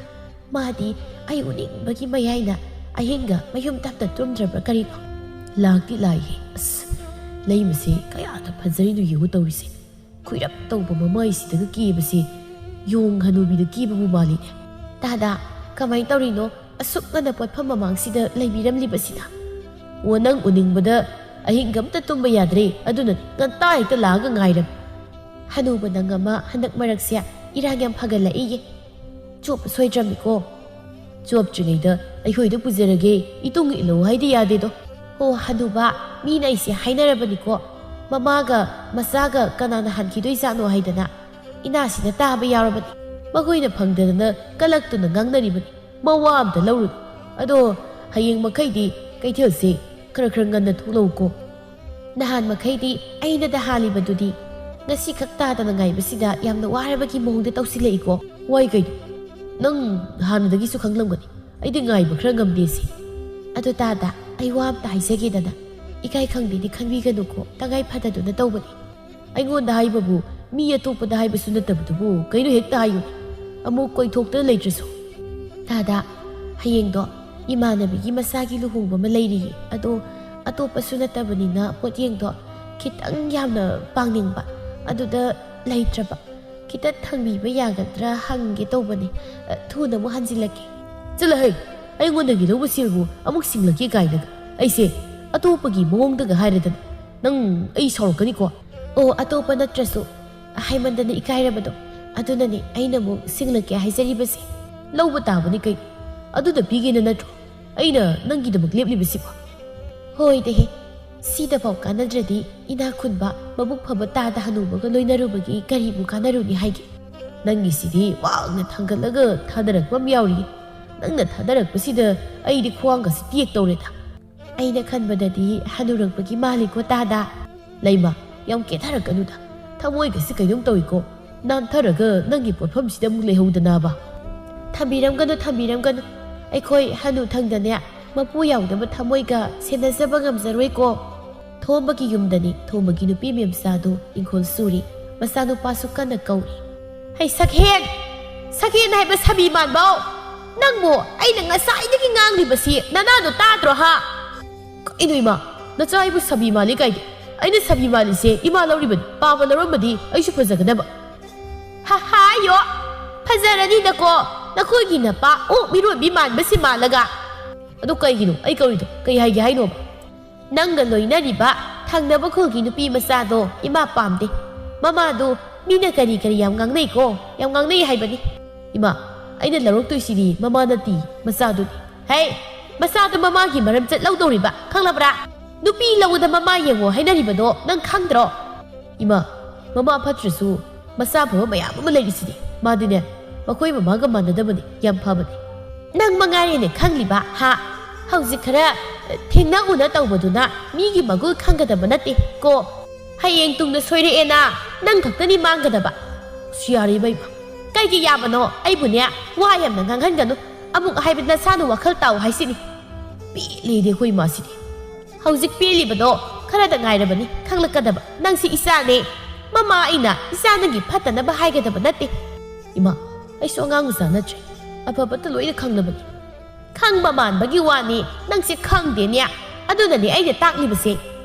ꯃꯥꯗꯤ ꯑꯩ ꯎꯅꯤꯡꯕꯒꯤ ꯃꯌꯥꯏꯅ ꯑꯍꯤꯡꯒ ꯃꯌꯨꯝ ꯇꯞꯅ ꯇꯨꯝꯗ꯭ꯔꯕ꯭ꯔꯥ ꯀꯔꯤꯅꯣ? ꯂꯥꯛꯇꯤ ꯂꯥꯛꯏꯍꯦ꯫ ꯑꯁ, ꯂꯩꯃꯁꯦ ꯀꯌꯥꯗ ꯐꯖꯔꯤꯅꯣ ꯌꯦꯡꯉꯨ ꯇꯧꯔꯤꯁꯦ꯫ ꯈꯨꯏꯔꯞ ꯇꯧꯕ ꯃꯃꯥꯏꯁꯤꯗꯒ ꯀꯦꯕꯁꯦ ꯌꯣꯡ ꯍꯅꯨꯕꯤꯗ ꯀꯦꯕꯕꯨ ꯃꯥꯜꯂꯤꯅꯦ꯫ ꯇꯥꯗ, ꯀꯃꯥꯏ ꯇꯧꯔꯤꯅꯣ? ꯑꯁꯨꯛ ꯉꯟꯅ ꯄꯣꯠꯐꯝ ꯃꯃꯥꯡꯁꯤꯗ ꯂꯩꯕꯤꯔꯝꯂꯤꯕꯁꯤꯅ? ꯑꯣ, ꯅꯪ ꯎꯅꯤꯡꯕꯗ ꯑꯍꯤꯡꯒ ꯑꯝꯇ ꯇꯨꯝꯕ ꯌꯥꯗ꯭ꯔꯦ, ꯑꯗꯨꯅ ꯉꯟꯇꯥ ꯍꯦꯛꯇ ꯂꯥꯛꯑꯒ ꯉꯥꯏꯔꯝ꯫ ꯍꯅꯨꯕ ꯅꯪ ꯑꯃ ꯍꯟꯗꯛ ꯃꯔꯛꯁꯦ ꯏꯔꯥꯡ ꯌꯥꯝ ꯐꯒꯠꯂꯛꯏꯌꯦ꯫ ꯆꯣꯞꯄ ꯁꯣꯏꯗ꯭ꯔꯕꯅꯤꯀꯣ꯫ ꯆꯣꯞꯇ꯭ꯔꯤꯉꯩꯗ ꯑꯩꯈꯣꯏꯗ ꯄꯨꯖꯔꯒꯦ, ꯏꯇꯨꯡ ꯏꯜꯂꯧ ꯍꯥꯏꯗꯤ ꯌꯥꯗꯦꯗꯣ꯫ ꯑꯣ ꯍꯅꯨꯕ, ꯃꯤꯅ ꯑꯩꯁꯦ ꯍꯥꯏꯅꯔꯕꯅꯤꯀꯣ, ꯃꯃꯥꯒ ꯃꯆꯥꯒ ꯀꯅꯥꯅ ꯍꯥꯟꯈꯤꯗꯣꯏꯖꯥꯠꯅꯣ ꯍꯥꯏꯗꯅ꯫ ꯏꯅꯥꯁꯤꯅ ꯇꯥꯕ ꯌꯥꯎꯔꯕꯅꯤ꯫ ꯃꯈꯣꯏꯅ ꯐꯪꯗꯗꯅ ꯀꯂꯛꯇꯨꯅ ꯉꯥꯡꯅꯔꯤꯕꯅꯤ꯫ ꯃꯋꯥ ꯑꯝꯇ ꯂꯧꯔꯨꯅꯨ꯫ ꯑꯗꯣ ꯍꯌꯦꯡ ꯃꯈꯩꯗꯤ ꯀꯩꯊꯦꯜꯁꯦ ꯈꯔ ꯈꯔ ꯉꯟꯅ ꯊꯣꯛꯂꯛꯎꯀꯣ꯫ ꯅꯍꯥꯟ ꯃꯈꯩꯗꯤ ꯑꯩꯅꯗ ꯍꯥꯜꯂꯤꯕꯗꯨꯗꯤ ꯉꯁꯤ ꯈꯛ ꯇꯥꯗꯅ ꯉꯥꯏꯕꯁꯤꯗ ꯌꯥꯝꯅ ꯋꯥꯔꯕꯒꯤ ꯃꯑꯣꯡꯗ ꯇꯧꯁꯤꯜꯂꯛꯏꯀꯣ꯫ ꯋꯥꯏ ꯀꯩꯅꯣ? ꯅꯪ ꯍꯥꯟꯅꯗꯒꯤꯁꯨ ꯈꯪꯂꯝꯒꯅꯤ꯫ ꯑꯩꯗꯤ ꯉꯥꯏꯕ ꯈꯔ ꯉꯝꯗꯦ ꯁꯤ꯫ ꯑꯗꯨ ꯇꯥꯗ, ꯑꯩ ꯋꯥ ꯑꯝꯇ ꯍꯥꯏꯖꯒꯦꯗꯅ꯫ ꯏꯀꯥꯏ ꯈꯪꯗꯦꯗꯤ ꯈꯟꯕꯤꯒꯅꯨꯀꯣ, ꯇꯉꯥꯏ ꯐꯗꯗꯨꯅ ꯇꯧꯕꯅꯤ꯫ ꯑꯩꯉꯣꯟꯗ ꯍꯥꯏꯕꯕꯨ ꯃꯤ ꯑꯇꯣꯞꯄꯗ ꯍꯥꯏꯕꯁꯨ ꯅꯠꯇꯕꯗꯨꯕꯨ ꯀꯩꯅꯣ ꯍꯦꯛꯇ ꯍꯥꯏꯌꯨ꯫ ꯑꯃꯨꯛ ꯀꯣꯏꯊꯣꯛꯇꯅ ꯂꯩꯇ꯭ꯔꯁꯨ꯫ ꯇꯥꯗ, ꯍꯌꯦꯡꯗꯣ ꯏꯃꯥꯟꯅꯕꯤꯒꯤ ꯃꯆꯥꯒꯤ ꯂꯨꯍꯣꯡꯕ ꯑꯃ ꯂꯩꯔꯤꯌꯦ꯫ ꯑꯗꯣ ꯑꯇꯣꯞꯄꯁꯨ ꯅꯠꯇꯕꯅꯤꯅ ꯄꯣꯠꯌꯦꯡꯗꯣ ꯈꯤꯇꯪ ꯌꯥꯝꯅ ꯄꯥꯡꯅꯤꯡꯕ, ꯑꯗꯨꯗ ꯂꯩꯇ꯭ꯔꯕ꯫ ꯈꯤꯇ ꯊꯝꯕꯤꯕ ꯌꯥꯒꯗ꯭ꯔꯥ ꯍꯪꯒꯦ ꯇꯧꯕꯅꯤ꯫ ꯑ, ꯊꯨꯅ ꯑꯃꯨꯛ ꯍꯟꯖꯤꯜꯂꯛꯀꯦ꯫ ꯆꯠꯂꯍꯦ! ꯑꯩꯉꯣꯟꯗꯒꯤ ꯂꯧꯕ ꯁꯦꯜꯕꯨ ꯑꯃꯨꯛ ꯁꯤꯡꯂꯛꯀꯦ ꯀꯥꯏꯅꯒ꯫ ꯑꯩꯁꯦ ꯑꯇꯣꯞꯄꯒꯤ ꯃꯑꯣꯡꯗꯒ ꯍꯥꯏꯔꯗꯅ꯫ ꯅꯪ ꯑꯩ ꯁꯥꯎꯔꯛꯀꯅꯤꯀꯣ꯫ ꯑꯣ, ꯑꯇꯣꯞꯄ ꯅꯠꯇ꯭ꯔꯁꯨ ꯍꯥꯏꯃꯟꯗꯅ ꯏꯀꯥꯏꯔꯕꯗꯣ꯫ ꯑꯗꯨꯅꯅꯦ ꯑꯩꯅ ꯑꯃꯨꯛ ꯁꯤꯡꯂꯛꯀꯦ ꯍꯥꯏꯖꯔꯤꯕꯁꯦ꯫ ꯂꯧꯕ ꯇꯥꯕꯅꯤ ꯀꯩꯅꯣ꯫ ꯑꯗꯨꯗ ꯄꯤꯒꯦꯅ ꯅꯠꯇ꯭ꯔꯣ ꯑꯩꯅ ꯅꯪꯒꯤꯗꯃꯛ ꯂꯦꯞꯂꯤꯕꯁꯤꯕꯣ? ꯍꯣꯏꯗꯍꯦ, ꯁꯤꯗꯐꯥꯎ ꯀꯥꯟꯅꯗ꯭ꯔꯗꯤ ꯏꯅꯥꯛ ꯈꯨꯟꯕ, ꯃꯕꯨꯛ ꯐꯕ ꯇꯥꯗ ꯍꯅꯨꯕꯒ ꯂꯣꯏꯅꯔꯨꯕꯒꯤ ꯀꯔꯤꯕꯨ ꯀꯥꯟꯅꯔꯨꯅꯤ ꯍꯥꯏꯒꯦ? ꯅꯪꯒꯤꯁꯤꯗꯤ ꯋꯥꯡꯅ ꯊꯥꯡꯒꯠꯂꯒ ꯊꯥꯗꯔꯛꯄ ꯑꯃ ꯌꯥꯎꯔꯤ꯫ ꯅꯪꯅ ꯊꯥꯗꯔꯛꯄꯁꯤꯗ ꯑꯩꯗꯤ ꯈ꯭ꯋꯥꯡꯒꯁꯤ ꯇꯦꯛ ꯇꯧꯔꯦꯗ꯫ ꯑꯩꯅ ꯈꯟꯕꯗꯗꯤ ꯍꯅꯨꯔꯛꯄꯒꯤ ꯃꯥꯜꯂꯤꯀꯣ ꯇꯥꯗ꯫ ꯂꯩꯃ, ꯌꯥꯝ ꯀꯦꯊꯔꯛꯀꯅꯨꯗ꯫ ꯊꯃꯣꯏꯒꯁꯤ ꯀꯩꯅꯣꯝ ꯇꯧꯏꯀꯣ꯫ ꯅꯥꯟꯊꯔꯒ ꯅꯪꯒꯤ ꯄꯣꯠꯐꯝꯁꯤꯗ ꯑꯃꯨꯛ ꯂꯩꯍꯧꯗꯅꯕ꯫ ꯊꯝꯕꯤꯔꯝꯒꯅꯨ, ꯊꯝꯕꯤꯔꯝꯒꯅꯨ꯫ ꯑꯩꯈꯣꯏ ꯍꯅꯨ ꯊꯪꯗꯅꯦ ꯃꯄꯨ ꯌꯥꯎꯗꯕ ꯊꯃꯣꯏꯒ ꯁꯦꯟꯅꯖꯕ ꯉꯝꯖꯔꯣꯏꯀꯣ꯫ ꯊꯣꯝꯕꯒꯤ ꯌꯨꯝꯗꯅꯤ ꯊꯣꯝꯕꯒꯤ ꯅꯨꯄꯤ ꯃꯦꯝꯆꯥꯗꯨ ꯏꯪꯈꯣꯜ ꯁꯨꯔꯤ꯫ ꯃꯆꯥꯅꯨꯄꯥꯁꯨ ꯀꯟꯅ ꯀꯧꯔꯤ꯫ "ꯍꯩ ꯁꯛꯍꯦꯟ! ꯁꯛꯍꯦꯟ ꯍꯥꯏꯕ ꯁꯥꯕꯤ ꯃꯥꯟꯕꯧ! ꯅꯪꯕꯨ ꯑꯩꯅ ꯉꯁꯥꯏꯗꯒꯤ ꯉꯥꯡꯂꯤꯕꯁꯤ ꯅꯅꯥꯗꯣ ꯇꯥꯗ꯭ꯔꯣ ꯍꯥ?" "ꯀꯩꯅꯣ ꯏꯃꯥ, ꯅꯆꯥ ꯑꯩꯕꯨ ꯁꯥꯕꯤ ꯃꯥꯜꯂꯤ ꯀꯥꯏꯗꯤ? ꯑꯩꯅ ꯁꯥꯕꯤ ꯃꯥꯜꯂꯤꯁꯦ ꯏꯃꯥ ꯂꯧꯔꯤꯕꯅꯤ, ꯄꯥꯕ ꯂꯧꯔꯝꯕꯗꯤ ꯑꯩꯁꯨ ꯐꯖꯒꯗꯕ꯫" "ꯍꯥ ꯍꯥꯏꯌꯣ, ꯐꯖꯔꯅꯤꯗꯀꯣ, ꯅꯈꯣꯏꯒꯤ ꯅꯄꯥ ꯑꯣꯛ ꯃꯤꯔꯣꯟꯕꯤ ꯃꯥꯟꯕꯁꯤ ꯃꯥꯜꯂꯒ꯫" "ꯑꯗꯨ ꯀꯩꯒꯤꯅꯣ ꯑꯩ ꯀꯧꯔꯤꯗꯣ? ꯀꯩ ꯍꯥꯏꯒꯦ ꯍꯥꯏꯅꯣꯕ?" "ꯅꯪꯒ ꯂꯣꯏꯅꯔꯤꯕ ꯊꯪꯅꯕ ꯈꯨꯜꯒꯤ ꯅꯨꯄꯤ ꯃꯆꯥꯗꯣ ꯏꯃꯥ ꯄꯥꯝꯗꯦ꯫ ꯃꯃꯥꯗꯣ ꯃꯤꯅ ꯀꯔꯤ ꯀꯔꯤ ꯌꯥꯝ ꯉꯥꯡꯅꯩꯀꯣ, ꯌꯥꯝ ꯉꯥꯡꯅꯩ ꯍꯥꯏꯕꯅꯤ꯫" "ꯏꯃꯥ, ꯑꯩꯅ ꯂꯧꯔꯛꯇꯣꯏꯁꯤꯗꯤ ꯃꯃꯥ ꯅꯠꯇꯦ, ꯃꯆꯥꯗꯨꯅꯤ꯫" "ꯍꯦ, ꯃꯆꯥꯗꯣ ꯃꯃꯥꯒꯤ ꯃꯔꯝ ꯆꯠ ꯂꯧꯗꯧꯔꯤꯕ, ꯈꯪꯂꯕ꯭ꯔꯥ? ꯅꯨꯄꯤ ꯂꯧꯕꯗ ꯃꯃꯥ ꯌꯦꯡꯉꯣ ꯍꯥꯏꯅꯔꯤꯕꯗꯣ ꯅꯪ ꯈꯪꯗ꯭ꯔꯣ?" "ꯏꯃꯥ, ꯃꯃꯥ ꯐꯠꯇ꯭ꯔꯁꯨ ꯃꯆꯥ ꯐꯕ ꯃꯌꯥꯝ ꯑꯃ ꯂꯩꯔꯤꯁꯤꯗꯤ꯫ ꯃꯥꯗꯤꯅꯦ, ꯃꯈꯣꯏ ꯃꯃꯥꯒ ꯃꯥꯟꯅꯗꯕꯅꯤ, ꯌꯥꯝ ꯐꯕꯅꯤ꯫" "ꯅꯪ ꯃꯉꯥꯏꯔꯦꯅꯦ ꯈꯪꯂꯤꯕ, ꯍꯥ? ꯍꯧꯖꯤꯛ ꯈꯔ ꯊꯦꯡꯅ ꯎꯅ ꯇꯧꯕꯗꯨꯅ ꯃꯤꯒꯤ ꯃꯒꯨꯟ ꯈꯪꯒꯗꯕ ꯅꯠꯇꯦ ꯀꯣ꯫ ꯍꯌꯦꯡ ꯇꯨꯡꯗ ꯁꯣꯏꯔꯛꯑꯦꯅ ꯅꯪ ꯈꯛꯇꯅꯤ ꯃꯥꯡꯒꯗꯕ꯫" "ꯑꯁ, ꯌꯥꯔꯦ ꯏꯃꯩꯃ, ꯀꯩꯒꯤ ꯌꯥꯕꯅꯣ? ꯑꯩꯕꯨꯅꯦ ꯋꯥ ꯌꯥꯝꯅ ꯉꯥꯡꯍꯟꯒꯅꯨ꯫ ꯑꯃꯨꯛ ꯍꯥꯏꯕꯗ ꯅꯁꯥꯅ ꯋꯥꯈꯜ ꯇꯥꯎ ꯍꯥꯏꯁꯤꯅꯤ꯫" ꯄꯦꯜꯂꯦꯗꯤ ꯑꯩꯈꯣꯏ ꯏꯃꯥꯁꯤꯗꯤ꯫ "ꯍꯧꯖꯤꯛ ꯄꯦꯜꯂꯤꯕꯗꯣ ꯈꯔꯗ ꯉꯥꯏꯔꯕꯅꯤ ꯈꯪꯂꯛꯀꯗꯕ꯫ ꯅꯪꯁꯤ ꯏꯆꯥꯅꯦ꯫ ꯃꯃꯥ ꯑꯩꯅ ꯏꯆꯥ ꯅꯪꯒꯤ ꯐꯠꯇꯅꯕ ꯍꯥꯏꯒꯗꯕ ꯅꯠꯇꯦ꯫" "ꯏꯃꯥ, ꯑꯩꯁꯨ ꯑꯉꯥꯡ ꯃꯆꯥ ꯅꯠꯇ꯭ꯔꯦ꯫ ꯑꯐ ꯐꯠꯇ ꯂꯣꯏꯅ ꯈꯪꯂꯕꯅꯤ꯫" "ꯈꯪꯕ ꯃꯥꯟꯕꯒꯤ ꯋꯥꯅꯤ, ꯅꯪꯁꯦ ꯈꯪꯗꯦꯅꯦ꯫ ꯑꯗꯨꯅꯅꯦ ꯑꯩꯅ ꯇꯥꯛꯂꯤꯕꯁꯦ꯫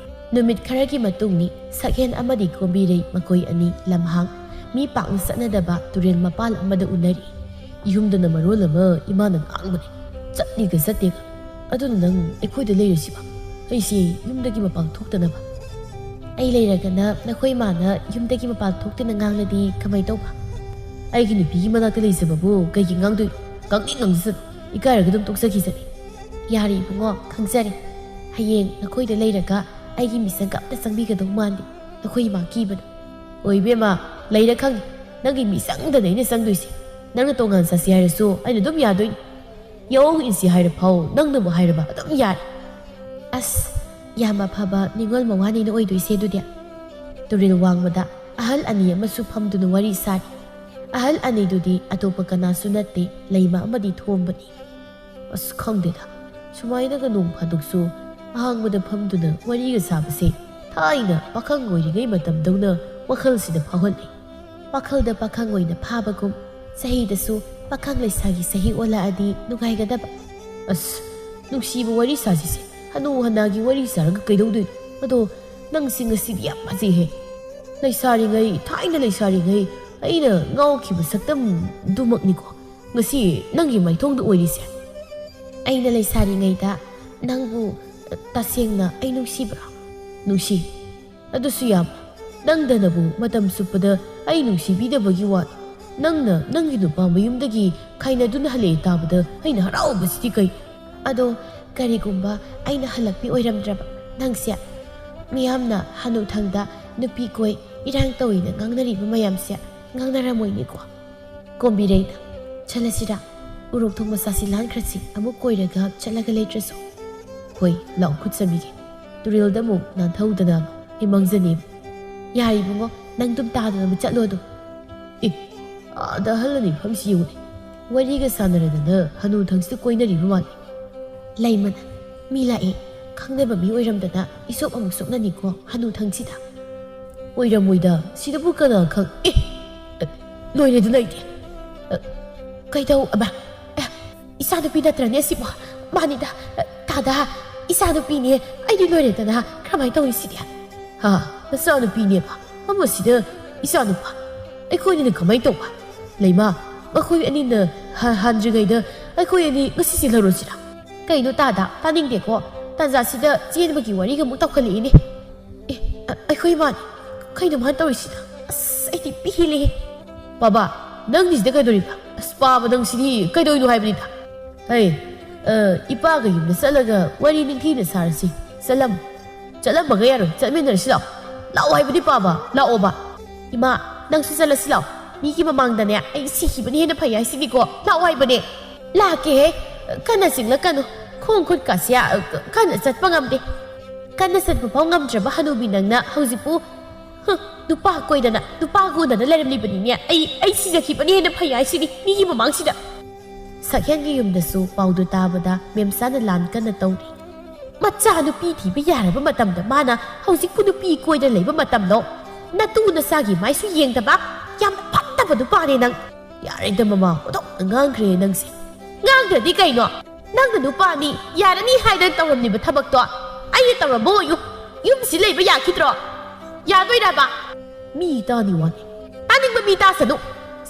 ꯅꯨꯃꯤꯠ ꯈꯔꯒꯤ ꯃꯇꯨꯡꯅꯤ꯫ ꯁꯛꯍꯦꯟ ꯑꯃꯗꯤ ꯀꯣꯝꯕꯤꯔꯩ ꯃꯈꯣꯏ ꯑꯅꯤ ꯂꯝꯍꯥꯡ, ꯃꯤ ꯄꯥꯛꯅ ꯆꯠꯅꯗꯕ ꯇꯨꯔꯦꯜ ꯃꯄꯥꯜ ꯑꯃꯗ ꯎꯅꯔꯤ꯫ ꯌꯨꯝꯗꯅ ꯃꯔꯣꯜ ꯑꯃ ꯏꯃꯥꯅ ꯉꯥꯡꯕꯅꯦ, ꯆꯠꯂꯤꯒ ꯆꯠꯇꯦꯒ꯫ ꯑꯗꯨꯅ ꯅꯪ ꯑꯩꯈꯣꯏꯗ ꯂꯩꯔꯁꯤꯕ, ꯑꯩꯁꯦ ꯌꯨꯝꯗꯒꯤ ꯃꯄꯥꯟ ꯊꯣꯛꯇꯅꯕ꯫ ꯑꯩ ꯂꯩꯔꯒꯅ ꯅꯈꯣꯏ ꯏꯃꯥꯅ ꯌꯨꯝꯗꯒꯤ ꯃꯄꯥꯟ ꯊꯣꯛꯇꯅ ꯉꯥꯡꯂꯗꯤ ꯀꯃꯥꯏ ꯇꯧꯕ? ꯑꯩꯒꯤ ꯅꯨꯄꯤꯒꯤ ꯃꯅꯥꯛꯇ ꯂꯩꯖꯕꯕꯨ ꯀꯩꯒꯤ ꯉꯥꯡꯗꯣꯏꯅꯣ? ꯉꯥꯡꯅꯤꯡ ꯉꯥꯡꯖꯁꯅꯨ, ꯏꯀꯥꯏꯔꯒ ꯑꯗꯨꯝ ꯇꯣꯛꯆꯈꯤꯁꯅꯤ꯫ ꯌꯥꯔꯦ ꯏꯕꯨꯡꯉꯣ, ꯈꯪꯖꯔꯦ꯫ ꯍꯌꯦꯡ ꯅꯈꯣꯏꯗ ꯂꯩꯔꯒ ꯑꯩꯒꯤ ꯃꯤꯆꯪꯒ ꯑꯝꯇ ꯆꯪꯕꯤꯒꯗꯧ ꯃꯥꯟꯗꯦ꯫ ꯅꯈꯣꯏ ꯏꯃꯥ ꯀꯤꯕꯅ꯫ ꯑꯣ ꯏꯕꯦꯝꯃ, ꯂꯩꯔ ꯈꯪꯅꯤ꯫ ꯅꯪꯒꯤ ꯃꯤꯆꯪꯗꯅꯦ ꯑꯩꯅ ꯆꯪꯗꯣꯏꯁꯦ꯫ ꯅꯪꯅ ꯇꯣꯉꯥꯟ ꯆꯠꯁꯤ ꯍꯥꯏꯔꯁꯨ ꯑꯩꯅ ꯑꯗꯨꯝ ꯌꯥꯗꯣꯏꯅꯤ꯫ ꯌꯥꯑꯣꯡ ꯏꯟꯁꯤ ꯍꯥꯏꯔ ꯐꯥꯎ ꯅꯪꯅꯕꯨ ꯍꯥꯏꯔꯕ ꯑꯗꯨꯝ ꯌꯥꯔꯦ꯫ ꯑꯁ, ꯌꯥꯝ ꯑꯐꯕ ꯅꯤꯉꯣꯜ ꯃꯋꯥꯅꯤꯅ ꯑꯣꯏꯗꯣꯏꯁꯦ ꯑꯗꯨꯗꯤ꯫ ꯇꯨꯔꯦꯜ ꯋꯥꯡꯃꯗ ꯑꯍꯜ ꯑꯅꯤ ꯑꯃꯁꯨ ꯐꯝꯗꯨꯅ ꯋꯥꯔꯤ ꯁꯥꯔꯤ꯫ ꯑꯍꯜ ꯑꯅꯤꯗꯨꯗꯤ ꯑꯇꯣꯞꯄ ꯀꯅꯥꯁꯨ ꯅꯠꯇꯦ, ꯂꯩꯃ ꯑꯃꯗꯤ ꯊꯣꯝꯕꯅꯤ꯫ ꯑꯁ, ꯈꯪꯗꯦꯗ, ꯁꯨꯃꯥꯏꯅꯒ ꯅꯣꯡ ꯐꯥꯗꯣꯛꯁꯨ ꯑꯍꯥꯡꯕꯗ ꯐꯝꯗꯨꯅ ꯋꯥꯔꯤꯒ ꯁꯥꯕꯁꯦ ꯊꯥꯏꯅ ꯄꯥꯈꯪ ꯑꯣꯏꯔꯤꯉꯩ ꯃꯇꯝꯗꯧꯅ ꯋꯥꯈꯜꯁꯤꯗ ꯐꯥꯎꯍꯜꯂꯤ꯫ ꯋꯥꯈꯜꯗ ꯄꯥꯈꯪ ꯑꯣꯏꯅ ꯐꯥꯕꯒꯨꯝ, ꯆꯍꯤꯗꯁꯨ ꯄꯥꯈꯪ ꯂꯩꯁꯥꯒꯤ ꯆꯍꯤ ꯑꯣꯜꯂꯛꯑꯗꯤ ꯅꯨꯡꯉꯥꯏꯒꯗꯕ꯫ ꯑꯁ, ꯅꯨꯡꯁꯤꯕ ꯋꯥꯔꯤ ꯁꯥꯁꯤꯁꯦ, ꯍꯅꯨ ꯍꯅꯥꯒꯤ ꯋꯥꯔꯤ ꯁꯥꯔꯒ ꯀꯩꯗꯧꯗꯣꯏꯅꯣ? ꯑꯗꯣ ꯅꯪꯁꯤ ꯉꯁꯤꯗꯤ ꯌꯥꯝ ꯐꯖꯩꯍꯦ꯫ ꯂꯩꯁꯥꯔꯤꯉꯩ, ꯊꯥꯏꯅ ꯂꯩꯁꯥꯔꯤꯉꯩ ꯑꯩꯅ ꯉꯥꯎꯈꯤꯕ ꯁꯛꯇꯝꯗꯨꯃꯛꯅꯤꯀꯣ ꯉꯁꯤ ꯅꯪꯒꯤ ꯃꯥꯏꯊꯣꯡꯗ ꯑꯣꯏꯔꯤꯁꯦ꯫ ꯑꯩꯅ ꯂꯩꯁꯥꯔꯤꯉꯩꯗ ꯅꯪꯕꯨ ꯇꯁꯦꯡꯅ ꯑꯩ ꯅꯨꯡꯁꯤꯕ꯭ꯔꯥ? ꯅꯨꯡꯁꯤ꯫ ꯑꯗꯨꯁꯨ ꯌꯥꯝ꯫ ꯅꯪꯗꯅꯕꯨ ꯃꯇꯝ ꯆꯨꯞꯄꯗ ꯑꯩ ꯅꯨꯡꯁꯤꯕꯤꯗꯕꯒꯤ ꯋꯥ꯫ ꯅꯪꯅ ꯅꯪꯒꯤ ꯅꯨꯄꯥ ꯃꯌꯨꯝꯗꯒꯤ ꯈꯥꯏꯅꯗꯨꯅ ꯍꯜꯂꯛꯑꯦ ꯇꯥꯕꯗ ꯑꯩꯅ ꯍꯔꯥꯎꯕꯁꯤꯗꯤ ꯀꯩ꯫ ꯑꯗꯣ ꯀꯔꯤꯒꯨꯝꯕ ꯑꯩꯅ ꯍꯜꯂꯛꯄꯤ ꯑꯣꯏꯔꯝꯗ꯭ꯔꯕ? ꯅꯪꯁꯦ ꯃꯤꯌꯥꯝꯅ ꯍꯅꯨꯊꯪꯗ ꯅꯨꯄꯤ ꯀꯣꯏ, ꯏꯔꯥꯡ ꯇꯧꯏꯅ ꯉꯥꯡꯅꯔꯤꯕ ꯃꯌꯥꯝꯁꯦ ꯉꯥꯡꯅꯔꯝꯃꯣꯏꯅꯦꯀꯣ꯫ ꯀꯣꯝꯕꯤꯔꯩꯅ, "ꯆꯠꯂꯁꯤꯔꯥ? ꯎꯔꯣꯛ ꯊꯣꯡ ꯃꯆꯥꯁꯤ ꯂꯥꯟꯈ꯭ꯔꯁꯤ, ꯑꯃꯨꯛ ꯀꯣꯏꯔꯒ ꯆꯠꯂꯒ ꯂꯩꯇ꯭ꯔꯁꯨ꯫" "ꯍꯣꯏ, ꯂꯥꯛꯑꯣ, ꯈꯨꯠ ꯆꯥꯝꯕꯤꯒꯦ꯫ ꯇꯨꯔꯦꯜꯗ ꯑꯃꯨꯛ ꯅꯥꯟꯊꯧꯗꯅ ꯑꯩ ꯃꯥꯡꯖꯅꯦꯕ꯫" "ꯌꯥꯔꯦ ꯏꯕꯨꯡꯉꯣ, ꯅꯪ ꯑꯗꯨꯝ ꯇꯥꯗꯅꯕ ꯆꯠꯂꯣ ꯑꯗꯨꯝ꯫" ꯑꯦ, ꯑꯥꯗ ꯑꯍꯜ ꯑꯅꯤ ꯐꯝꯁꯤ ꯌꯦꯡꯉꯨꯅꯦ꯫ ꯋꯥꯔꯤꯒ ꯁꯥꯟꯅꯔꯗꯅ ꯍꯅꯨ ꯊꯪꯁꯤꯗ ꯀꯣꯏꯅꯔꯤꯕ ꯃꯥꯜꯂꯦ꯫ ꯂꯩꯃꯅ, "ꯃꯤ ꯂꯥꯛꯑꯦ꯫ ꯈꯪꯅꯕ ꯃꯤ ꯑꯣꯏꯔꯝꯗꯅ ꯏꯁꯣꯞ ꯑꯃꯨꯛ ꯁꯣꯛꯅꯅꯤꯀꯣ ꯍꯅꯨ ꯊꯪꯁꯤꯗ꯫" "ꯑꯣꯏꯔꯝꯃꯣꯏꯗ, ꯁꯤꯗꯕꯨ ꯀꯅꯥ ꯈꯪ-, ꯑꯦ, ꯑꯦ, ꯂꯣꯏꯔꯦꯗꯅ ꯑꯩꯗꯤ꯫ ꯑꯦ, ꯀꯩꯗꯧ-, ꯑꯕ, ꯑꯦ, ꯏꯆꯥꯅꯨꯄꯤ ꯅꯠꯇ꯭ꯔꯅꯦ ꯁꯤꯕꯣ? ꯃꯥꯅꯤꯗ, ꯑꯦ, ꯇꯥꯗ, ꯏꯆꯥꯅꯨꯄꯤꯅꯦ꯫ ꯑꯩꯗꯤ ꯂꯣꯏꯔꯦꯗꯅ, ꯀꯔꯝꯍꯥꯏꯅ ꯇꯧꯅꯤ ꯁꯤꯗꯤ? ꯍꯥ? ꯅꯆꯥꯅꯨꯄꯤꯅꯦꯕ, ꯑꯃꯁꯤꯗ ꯏꯆꯥꯅꯨꯄꯥ꯫ ꯑꯩꯈꯣꯏꯅꯤꯅ ꯀꯃꯥꯏꯅ ꯇꯧꯕ? ꯂꯩꯃ, ꯃꯈꯣꯏ ꯑꯅꯤꯅ ꯍ-, ꯍꯟꯗ꯭ꯔꯤꯉꯩꯗ ꯑꯩꯈꯣꯏ ꯑꯅꯤ ꯉꯁꯤ ꯆꯦꯜꯍꯧꯔꯁꯤꯔꯥ? ꯀꯩꯅꯣ ꯇꯥꯗ, ꯇꯥꯅꯤꯡꯗꯦꯀꯣ꯫ ꯇꯥꯟꯖꯥꯁꯤꯗ ꯆꯦꯟꯕꯒꯤ ꯋꯥꯔꯤꯒ ꯑꯃꯨꯛ ꯇꯧꯈꯠꯂꯛꯏꯅꯦ꯫ ꯑꯦ, ꯑ-, ꯑꯩꯈꯣꯏ ꯏꯃꯥꯅꯤ꯫ ꯀꯩꯅꯣ ꯃꯥꯅ ꯇꯧꯔꯤꯁꯤꯅ? ꯑꯁ, ꯑꯩꯗꯤ ꯄꯤꯍꯤꯜꯂꯦꯍꯦ꯫ ꯄꯥꯕ, ꯅꯪꯒꯤꯁꯤꯗ ꯀꯩꯗꯧꯔꯤꯕ? ꯑꯁ, ꯄꯥꯕ, ꯅꯪ ꯁꯤꯗꯤ ꯀꯩꯗꯧꯔꯤꯅꯣ ꯍꯥꯏꯕꯅꯤꯗ? ꯍꯩ, ꯑ, ꯏꯄꯥꯒ ꯌꯨꯝꯗ ꯆꯠꯂꯒ ꯋꯥꯔꯤ ꯅꯤꯡꯊꯤꯅ ꯁꯥꯔꯁꯤ꯫ ꯆꯠꯂꯝ-, ꯆꯠꯂꯝꯕꯒ ꯌꯥꯔꯣꯏ, ꯆꯠꯃꯤꯟꯅꯔꯁꯤ ꯂꯥꯛꯑꯣ꯫ ꯂꯥꯛꯑꯣ ꯍꯥꯏꯕꯅꯤ ꯄꯥꯕ, ꯂꯥꯛꯑꯣꯕ꯫ ꯏꯃꯥ, ꯅꯪꯁꯨ ꯆꯠꯂꯁꯤ ꯂꯥꯛꯑꯣ꯫ ꯃꯤꯒꯤ ꯃꯃꯥꯡꯗꯅꯦ ꯑꯩ ꯁꯤꯈꯤꯕꯅ ꯍꯦꯟꯅ ꯐꯩ ꯍꯥꯏꯁꯤꯅꯤꯀꯣ꯫ ꯂꯥꯛꯑꯣ ꯍꯥꯏꯕꯅꯦ꯫ ꯂꯥꯛꯀꯦꯍꯦ꯫ ꯀꯟꯅ ꯆꯤꯡꯂꯛꯀꯅꯨ꯫ ꯈꯣꯡ ꯈꯨꯠꯀꯥꯁꯦ, ꯑ, ꯀꯟꯅ ꯆꯠꯄ ꯉꯝꯗꯦ꯫ ꯀꯟꯅ ꯆꯠꯄ ꯐꯥꯎ ꯉꯝꯗ꯭ꯔꯕ ꯍꯅꯨꯕꯤ ꯅꯪꯅ ꯍꯧꯖꯤꯛꯄꯨ, ꯍ, ꯅꯨꯄꯥ ꯀꯣꯏꯗꯅ, ꯅꯨꯄꯥ ꯒꯣꯟꯗꯅ ꯂꯩꯔꯝꯂꯤꯕꯅꯤꯅꯦ꯫ ꯑꯩ, ꯑꯩ ꯁꯤꯖꯈꯤꯕꯅ ꯍꯦꯟꯅ ꯐꯩ ꯍꯥꯏꯁꯤꯅꯤ ꯃꯤꯒꯤ ꯃꯃꯥꯡꯁꯤꯗ꯫ ꯁꯛꯍꯦꯟꯒꯤ ꯌꯨꯝꯗꯁꯨ ꯄꯥꯎꯗꯨ ꯇꯥꯕꯗ ꯃꯦꯝꯆꯥꯅ ꯂꯥꯟ ꯀꯟꯅ ꯇꯧꯔꯤ꯫ ꯃꯆꯥ ꯅꯨꯄꯤ ꯊꯤꯕ ꯌꯥꯔꯕ ꯃꯇꯝꯗ ꯃꯥꯅ ꯍꯧꯖꯤꯛꯄꯨ ꯅꯨꯄꯤ ꯀꯣꯏꯗꯅ ꯂꯩꯕ ꯃꯇꯝꯂꯣ? ꯅꯇꯨ ꯅꯆꯥꯒꯤ ꯃꯥꯏꯁꯨ ꯌꯦꯡꯗꯕ ꯌꯥꯝ ꯐꯠꯇꯕ ꯅꯨꯄꯥꯅꯦ ꯅꯪ꯫ ꯌꯥꯔꯦꯗ ꯃꯃꯥ, ꯑꯣꯟꯊꯣꯛꯅ ꯉꯥꯡꯈ꯭ꯔꯦ ꯅꯪꯁꯦ꯫ ꯉꯥꯡꯗ꯭ꯔꯗꯤ ꯀꯩꯅꯣ? ꯅꯪꯅ ꯅꯨꯄꯥꯅꯤ, ꯌꯥꯔꯅꯤ ꯍꯥꯏꯗꯅ ꯇꯧꯔꯝꯂꯤꯕ ꯊꯕꯛꯇꯣ ꯑꯩꯅ ꯇꯧꯔꯝꯕ ꯑꯣꯏꯌꯨ, ꯌꯨꯝꯁꯤ ꯂꯩꯕ ꯌꯥꯈꯤꯗ꯭ꯔꯣ? ꯌꯥꯗꯣꯏꯔꯕ? ꯃꯤ ꯇꯥꯅꯤ ꯋꯥꯅꯤ꯫ ꯇꯥꯅꯤꯡꯕ ꯃꯤ ꯇꯥꯁꯅꯨ꯫